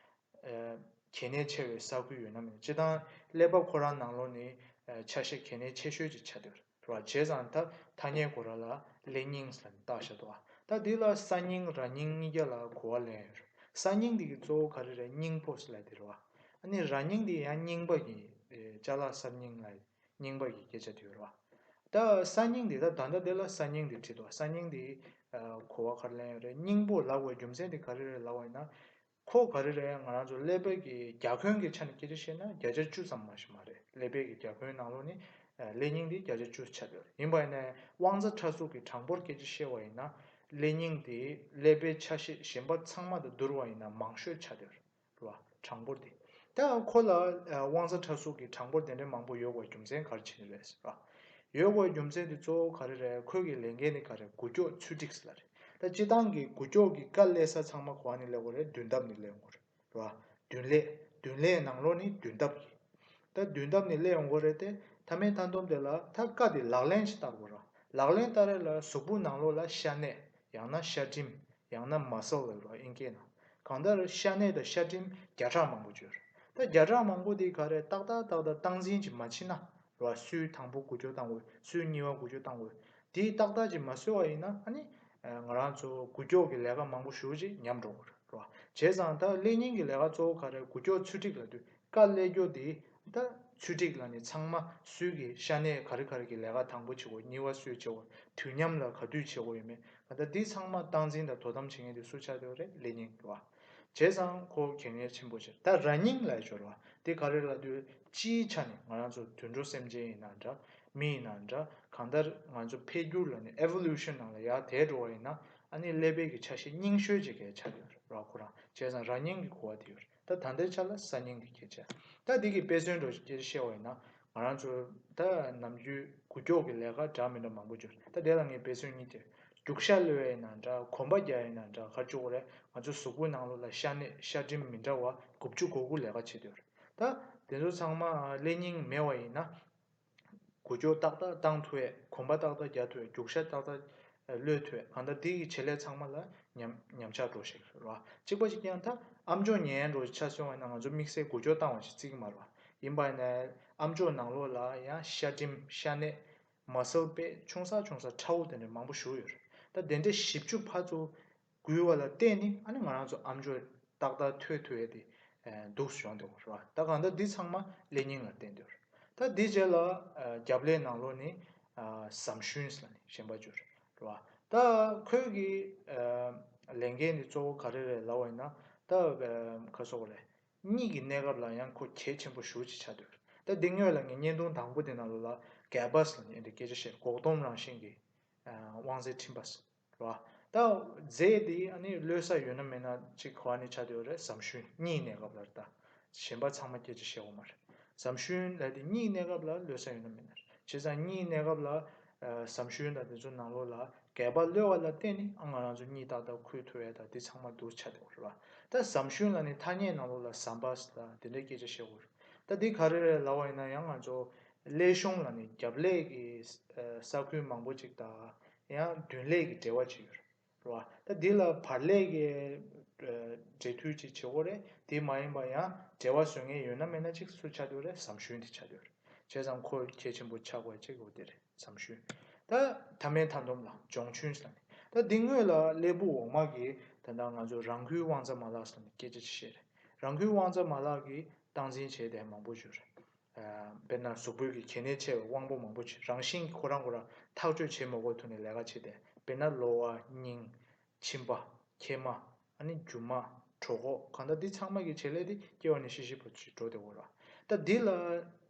ཨ་གལ་གནད་ཆེ་བའི་ས་ཁུལ་ཡོད་ན་མེད་ན། སྤྱིར་བཏང་ཀླད་པ་ཁོ་རང་ནང་ལོགས་ནས་ཨ་ཆ་ཤས་གལ་གནད་ཆེ་ཤོས་ཅིག་ཆགས་བསྡད་ཡོད་རེད་བ། བྱས་ཙང་ད་ཐ་སྙད་ཁོ་རང་ལ་ཀླད་རྙིང་ཟེར་ནས་བཏགས་བཞག་འདུག་བ། ད་འདི་ལ་གསར་རྙིང་ར་རྙིང་གཉིས་ཀ་ལ་གོ་བ་ལེན་ཡོད་རེད། གསར་རྙིང་འདི་གི་གཙོ་བོ་ག་རེ་རེད། རྙིང་པོ་ཟེར་ལབ་དེ་རེད་བ། ཨ་ནི་ར་རྙིང་འདི་ཡང་རྙིང་པ་གི་ཨེ་ཅ་ལག་གསར་རྙིང་ལབ། རྙིང་པ་གི་སྐད་ཆ་དེ་ཡོད་རེད་བ། ད་གསར་རྙིང་འདི། ད་ད་ལྟ་འདི་ལ་གསར་རྙིང་འདི་བྲིས་འདུག་གསར་རྙིང་འདི་ཨ་གོ་བ་ག་རེ་ལེན་ཡོད་རེད། རྙིང་པོ་ལབ་དགོས་རྒྱུ་མཚན་དེ་ག་རེ་རེད་ལབ་པ་ཡིན་ན། ཁོ་ག་རེ་རེད། ང་རང་ཚོ་ཀླད་པའི་གི་རྒྱ་ཁྱོན་གྱི་ཆ་ནས་སྐད་ཆ་བཤད་ན་བརྒྱ་ཆ་བཅུ་ཙམ་མ་ཞིག་མ་རེད། ཀླད་པའི་གི་རྒྱ་ཁྱོན་ནང་ལོགས་ནས་ཨ་ཀླད་རྙིང་འདི་བརྒྱ་ཆ་བཅུ་ཆགས་བསྡད་ཡོད་རེད། ཡིན་པ་ཡིན་ནའི་དབང་རྩ་ཕྲ་གཟུགས་ཀྱི་གྲངས་འབོར་སྐད་ཆ་བཤད་པ་ཡིན་ན། ཀླད་རྙིང་འདི་ཀླད་པའི་ཆ་ཤས་གཞན་པ་ཚང་མ་དང་བསྡུར་བ་ཡིན་ན་མང་ཤོས་ཆགས་བསྡད་ཡོད་རེད། རེད་བ། གྲངས་འབོར་དེ། ད་ཁོ་ལ་ཨ་དབང་རྩ་ཕྲ་གཟུགས་ཀྱི་གྲངས་འབོར་དེ་འདྲའི་མང་པོ་ཡོད་དགོས་རྒྱུ་མཚན་ག་རེ་བྱས་ནས་རེད་ཟེར་བ། ཡོད་དགོས་རྒྱུ་མཚན་དེ་གཙོ་བོ་ག་རེ་རེད། ཁོའི་གི་ལས་འགན་དེ་ག་རེ། འགུལ་སྐྱོད་ཚུལ་ཁྲིམས་ལ་རེད། ད་སྤྱིར་བཏང་གི་འགུལ་སྐྱོད་ཀྱི་དཀའ་ལས་ས་ཚང་མ་ག་བ་ནས་སླེབས་དགོས་རེད། མདུན་ཐབས་ནས་སླེབས་དགོས་རེད། རེད་བ། མདུན་ལས། མདུན་ལས་ནང་ལོགས་ནས་མདུན་ཐབས་ཀྱི། ད་མདུན་ཐབས་ནས་སླེབས་ཡོང་དགོས་རེད་དེ། མཐའ་མའི་མཐའ་སྡོམ་དེ་ལ་ད་བཀའ་དེ་ལག་ལེན་ཞིག་བསྟར་དགོས་རེད། ལག་ལེན་བསྟར་རེས་ལ་གཟུགས་པོ་ནང་ལོགས་ལ་ཤ་གནད། ཡང་ན་ཤ་གྲིམ། ཡང་ན་མ་སལ་ལབ་རོགས་ཨིན་སྐད་ནང་། གང་ལྟར་ཤ་གནད་དང་ཤ་གྲིམ་བརྒྱ་ཕྲག་མང་པོ་ཅིག་ཡོད་རེད། ད་བརྒྱ་ཕྲག་མང་པོ་དེ་ག་རེ་ཏག་ཏག་ཏག་ཏག་སྟངས་འཛིན་ཅིག་མ་བྱེད་ན་རོ། སུའི་དང་པོ་འགུལ་སྐྱོད་བཏང་དགོས། སུའི་གཉིས་པ་འགུལ་སྐྱོད་བཏང་དགོས། དེ་ཏག་ཏག་ཅིག་མ་བཟོས་པ་ཡིན་ན་ཨ་ནི་ང་རང་ཚོ་འགུལ་སྐྱོད་ཀྱི་ལས་ཀ་མང་པོ་ཞེ་པོ་ཅིག་ཉམས་འགྲོ་གི་རེད་རོ། བྱས་ཙང་ད་ཀླད་རྙིང་གི་ལས་ཀ་གཙོ་བོ་ག་རེ། འགུལ་སྐྱོད་ཚུལ་ཁྲིམས་ལབ་དུས་བཀའ་ཀླད་སྐྱོད་དེ་ད་ ཚུལ་ཁྲིམས་ལ་ནི་ཚང་མ་སུས་ཀྱི་ཤ་གནད་ག་རེ་ག་རེ་གི་ལས་ཀ་དང་པོ་བྱེད་དགོས། གཉིས་པ་སུས་བྱེད་དགོས། དུས་མཉམ་ལ་ག་དུས་བྱེད་དགོས་ཡོད་མེད། ད་ལྟ་འདི་ཚང་མ་སྟངས་འཛིན་དང་དོ་དམ་བྱེད་མཁན་དེ་སུ་ཆགས་བསྡད་ཡོད་རེད། ལས་རྙིང་རེད་བ། བྱས་ཙང་ཁོ་གལ་གནད་ཆེན་པོ་ཆེ། ད་ར་རྙིང་ལ་སྦྱོར་བ་དེ་ག་རེ་ལབ་དུས། སྤྱིའི་ཆ་ནས་ང་རང་ཚོ་དུད་འགྲོ་སེམས་ཅན་ཡིན་ན་འདྲ། མི་ཡིན་ན་འདྲ། གང་ལྟར་ང་ཚོ་འཕེལ་འགྱུར་ལ་ནི་evolution ནང་ལ་ཡར་དེད་འགྲོ་བ་ཡིན་ན། ཨ་ནི་ཀླད་པའི་གི་ཆ་ཤས་རྙིང་ཤོས་ཅིག་གལ་ཆགས་ཡོད་རེད་བ་ཁོ་རང་། བྱས་ཙང་ར་རྙིང་གི་གོ་བ་དེ་ཡོད་རེད། ད་ད་ལྟའི་ཆ་ལ་ས་རྙིང་གི་སྐད་ཆ། ད་འདི་གི་དཔེ་མཚོན་འདྲ་ཞིག་སྐད་ཆ་བཤད་པ་ཡིན་ན། ང་རང་ཚོ་ད་ནམ་རྒྱུན་འགུལ་སྐྱོད་ཀྱི་ལས་ཀ་འདྲ་མི་འདྲ་མང་པོ་བྱུང་། ད་དེ་ལ་ངས་དཔེ་མཚོན་གཉིས་བྱས། རྒྱུག་ཤར་གློད་ཡ་ཡིན་ན་འདྲ། གོམ་པ་རྒྱག་ཡ་ཡིན་ན་འདྲ། ག་རེ་བྱེད་དགོས་རེད། ང་ཚོ་གཟུགས་པོའི་ནང་ལོགས་ལ་ཤ་གནད་ཤ་སྒྲིམ་མི་འདྲ་བ་དགུ་བཅུ་གོ་དགུ་ལས་ཀ་བྱེད་འདོད་རེད། ད་དེ་ཚོ་ཚང་མ་ཀླད་རྙིང་མེད་པ་ཡིན་ན། འགུལ་སྐྱོད་ཏག་ཏག་བཏང་ཐུབ་ཡས། གོམ་པ་ཏག་ཏག་རྒྱག་ཐུབ་ཡས། རྒྱུག་ཤར་ཏག་ཏག་གློད་ཐུབ་ཡས། གང་ལྟར་དེ་གི་བྱེད་ལས་ཚང་མ་ལ་ཉམས་ཉམས་ཆག་འགྲོ་ཞིག་རེད་བ། གཅིག་པ་གཅིག་རྐྱང་། ད་ཨམ་ཅོག་ཉན་འགྲོ་ཆ་སོང་བ་ན་ང་ཚོ་དམིགས་བསལ་འགུལ་སྐྱོད་བཏང་བ་ཞིག་བརྩི་གི་མ་རེད་བ། ཡིན་པ་ཡིན་ན་ཨམ་ཅོག་ནང་ལོགས་ལ་ཡང་ཤ་སྒྲིམ་ཤ་གནད་མ་སལ་དཔེ་ཆུང་ས་ཆུང་ས་ཁྲ་བོ་དེ་འདྲ་མང་པོ་ཞིག་ཡོད་རེད། ད་དེ་འདྲ་བཞི་བཅུ་ཕར་ཚུར་འགུལ་བ་ལ་བརྟེན་ནས་ཨ་ནི་ང་རང་ཚོ་ཨམ་ཅོག་ཏག་ཏག་ཐོས་ཐུབ་ཡས་དེ་འདུག་སེ་ཡོང་འདུག་རེད་བ། ད་གང་ལྟར་འདི་ཚང་མ་ཀླད་རྙིང་ལ་བརྟེན་འདུག་རེད། ད་འདི་རྗེས་ལ་རྒྱབ་ཀླད་ནང་ལོགས་ནི་ཟམ་ཤུན་ལ་ནི་གཞན་པ་བཅོས་རེད་བ། ད་ཁོའི་གི་ལས་འགན་འདི་གཙོ་བོ་ག་རེ་རེད་ལབ་པ་ཡིན་ན། ད་ག་རེ་ཟེར་དགོས་རེད། གཉིད་ཀྱི་གནས་སྐབས་ལ་ཡང་ཁོ་གལ་ཆེན་པོ་ཞེ་པོ་ཅིག་ཆགས་འདུག་རེད། ད་འདི་སྔོན་ལ་ངས་བརྙན་ཐུང་དང་པོ་དེ་ནང་ལོགས་ལ་གེ་བཱས་ལ་ནི་འདི་སྐད་ཆ་བཤད། འགོག་སྡོམ་རང་བཞིན་གྱི་དབང་རྩའི་འཕྲིན་པ་ཟེར་བ། ད་རྫས་དེ་ཨ་ནི་གློད་ས་ཡོད་ན་མེད་ན་ཅིག་ག་བ་ནས་ཆགས་བསྡད་ཡོད་རེད། ཟམ་ཤུན། གཉིད་གནས་སྐབས་ལ་རེད། ད་གཞན་པ་ཚང་མ་སྐད་ཆ་བཤད་དགོས་མ་རེད། ཟམ་ཤུན་ལབ་དེ་གཉིད་གནས་སྐབས་ལ་གློད་ས་ཡོད་ན་མེད་ན་རེད། བྱས་ཙང་གཉིད་གནས་སྐབས་ལ་ཨ་ཟམ་ཤུན་དང་དེ་ཚོ་ནང་ལོགས་ལ་གེ་བཱ་གློད་པ་ལ་བརྟེན་ནས་ཨ་ང་རང་ཚོ་གཉིད་ཏག་ཏག་ཁུག་ཐུབ་ཡས་དང་དེ་ཚང་མ་འདུག་ཆགས་བསྡད་ཡོད་རེད་བ། ད་ཟམ་ཤུན་ལ་ནི་ཐ་སྙད་ནང་ལོགས་ལ་ཟམ་པ་ཟེར་དང་དེ་འདྲའི་སྐད་ཆ་བཤད་དགོས་རེད། ད་འདི་ག་རེ་རེད་ལབ་པ་ཡིན་ན། ཡང་ང་ཚོ་ཀླད་གཞུང་ལ་ནི་རྒྱབ་ཀླད་ཀྱི་ས་ཁུལ་མང་པོ་ཅིག་དང་ཡང་མདུན་ཀླད་ཀྱི་འབྲེལ་བ་ཅིག་ཡོད་རེད་བ། ད་འདི་ལ་བར་ཀླད་ཀྱི་འབྲེལ་མཐུད་ཅིག་བྱེད་དགོས་རེད། དེ་མ་ཡིན་པ་ཡང་འབྲེལ་བ་བཟོ་མཁན་ཡོད་ན་མེད་ན་ཅིག་སུ་ཆགས་བསྡད་ཡོད་རེད། ཟམ་ཤུན་དེ་ཆགས་བསྡད་ཡོད་རེད། བྱས་ཙང་ཁོ་གལ་ཆེན་པོ་ཆགས་དགོས་ཅིག་འོ་དེ་རེད། ཟམ་ཤུན། ད་མཐའ་མའི་མཐའ་སྡོམ་ལ་སྦྱོང་ཆུན་ཟེར་ནས། ད་འདི་སྔོན་ལ་ཀླད་པ་འོག་མ་གི་ད་ལྟ་ང་ཚོ་རང་འགུལ་དབང་རྩ་མ་ལག་ཟེར་ནས་སྐད་ཆ་ཅིག་བཤད་རེད། རང་འགུལ་དབང་རྩ་མ་ལག་གིས་སྟངས་འཛིན་བྱས་ཏེ་མང་པོ་ཞིག་ཡོད་རེད། དཔེར་ན་གཟུགས་པོའི་གི་གལ་གནད་ཆེ་བའི་དབང་པོ་མང་པོ་ཅིག་རང་བཞིན་གྱིས་ཁོ་རང་ཁོ་རང་ཐག་གཅོད་བྱེད་མ་དགོས་ཐོག་ནས་ལས་ཀ་བྱས་ཏེ། དཔེར་ན་གློ་བ། སྙིང་། མཆིན་པ། མཁལ་མ། ཨ་ནི་རྒྱུ་མ། གྲོད་ཁོག། གང་ལྟར་འདི་ཚང་མ་གི་བྱེད་ལས་དེ་སྐྱེ་བ་ནས་ཤི་ཤི་བར་དུ་འགྲོ་བསྡད་ཡོད་རེད། ད་འདི་ལ་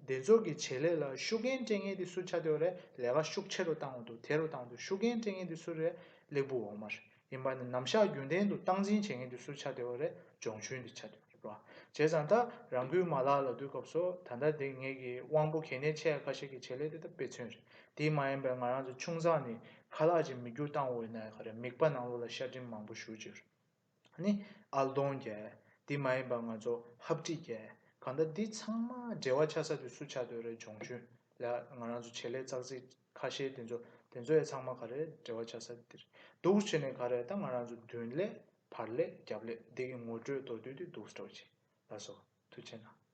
དེ་ཚོ་གི་བྱེད་ལས་ལ་ཤུགས་རྐྱེན་སྤྲད་མཁན་དེ་སུ་ཆགས་བསྡད་ཡོད་རེད། ལས་ཀ་ཤུགས་ཆེ་རུ་བཏང་འོང་དུས། དེ་རུ་བཏང་དུས་ཤུགས་རྐྱེན་སྤྲད་མཁན་དེ་སུ་རེད། ཀླད་པ་འོག་མ་རེད། ཡིན་པ་ནི་ནམ་ཞག་རྒྱུན་ལྡན་དུ་སྟངས་འཛིན་བྱེད་མཁན་དེ་སུ་ཆགས་བསྡད་ཡོད་རེད། སྦྱོང་ཆུན་དེ་ཆགས་བསྡད་ཡོད་རེད་བ། བྱས་ཙང་ད་རང་འགུལ་མ་ལག་ལབ་དུས་སྐབས་སུ་ད་ལྟ་དེ་ངེད་ཀྱི་དབང་པོ་གལ་གནད་ཆེ་ཁ་ཤས་ཀྱི་བྱེད་ལས་དེ་ད་དཔེ་མཚོན་རེད། དེ་མ་ཡིན་པའི་ང་རང་ཚོ་ཆུང་ཙག་ནས་ཁ་ལག་ཅིག་མི་རྒྱུག་བཏང་འོང་ན་ག་རེ། མིད་པ་ནང་ལོགས་ལ་ཤ་སྒྲིམ་མང་པོ་ཞེ་པོ་ཅིག་ཡོད་རེད། ནི་ཨལ་གདོང་རྒྱག། དེ་མ་ཡིན་པ་ང་ཚོ་ཧབ་ཏི་རྒྱག། གང་ལྟར་འདི་ཚང་མ་འབྲེལ་བ་ཆགས་ས་དེ་སུ་ཆགས་བསྡད་ཡོད་རེད། སྦྱོང་ཆུན་ལ་ང་རང་ཚོ་བྱེད་ལས་ཙག་ཙིག་ཁ་ཤས་དེ་ཚོ་དེ་ཚོ་ཡང་ཚང་མ་ག་རེ་འབྲེལ་བ་ཆགས་ས་དེ་རེད། འདུག་བྱས་ནས་ག་རེ། ད་ང་རང་ཚོ་མདུན་ལས་བར་ལས་རྒྱབ་ལས་འདི་གི་ངོ་སྤྲོད་མདོར་བསྡུས་དེ་འདུག་སེ་འདྲ་བོ་ཅིག་ལགས་སོ། ཐུགས་རྗེ་གནང་།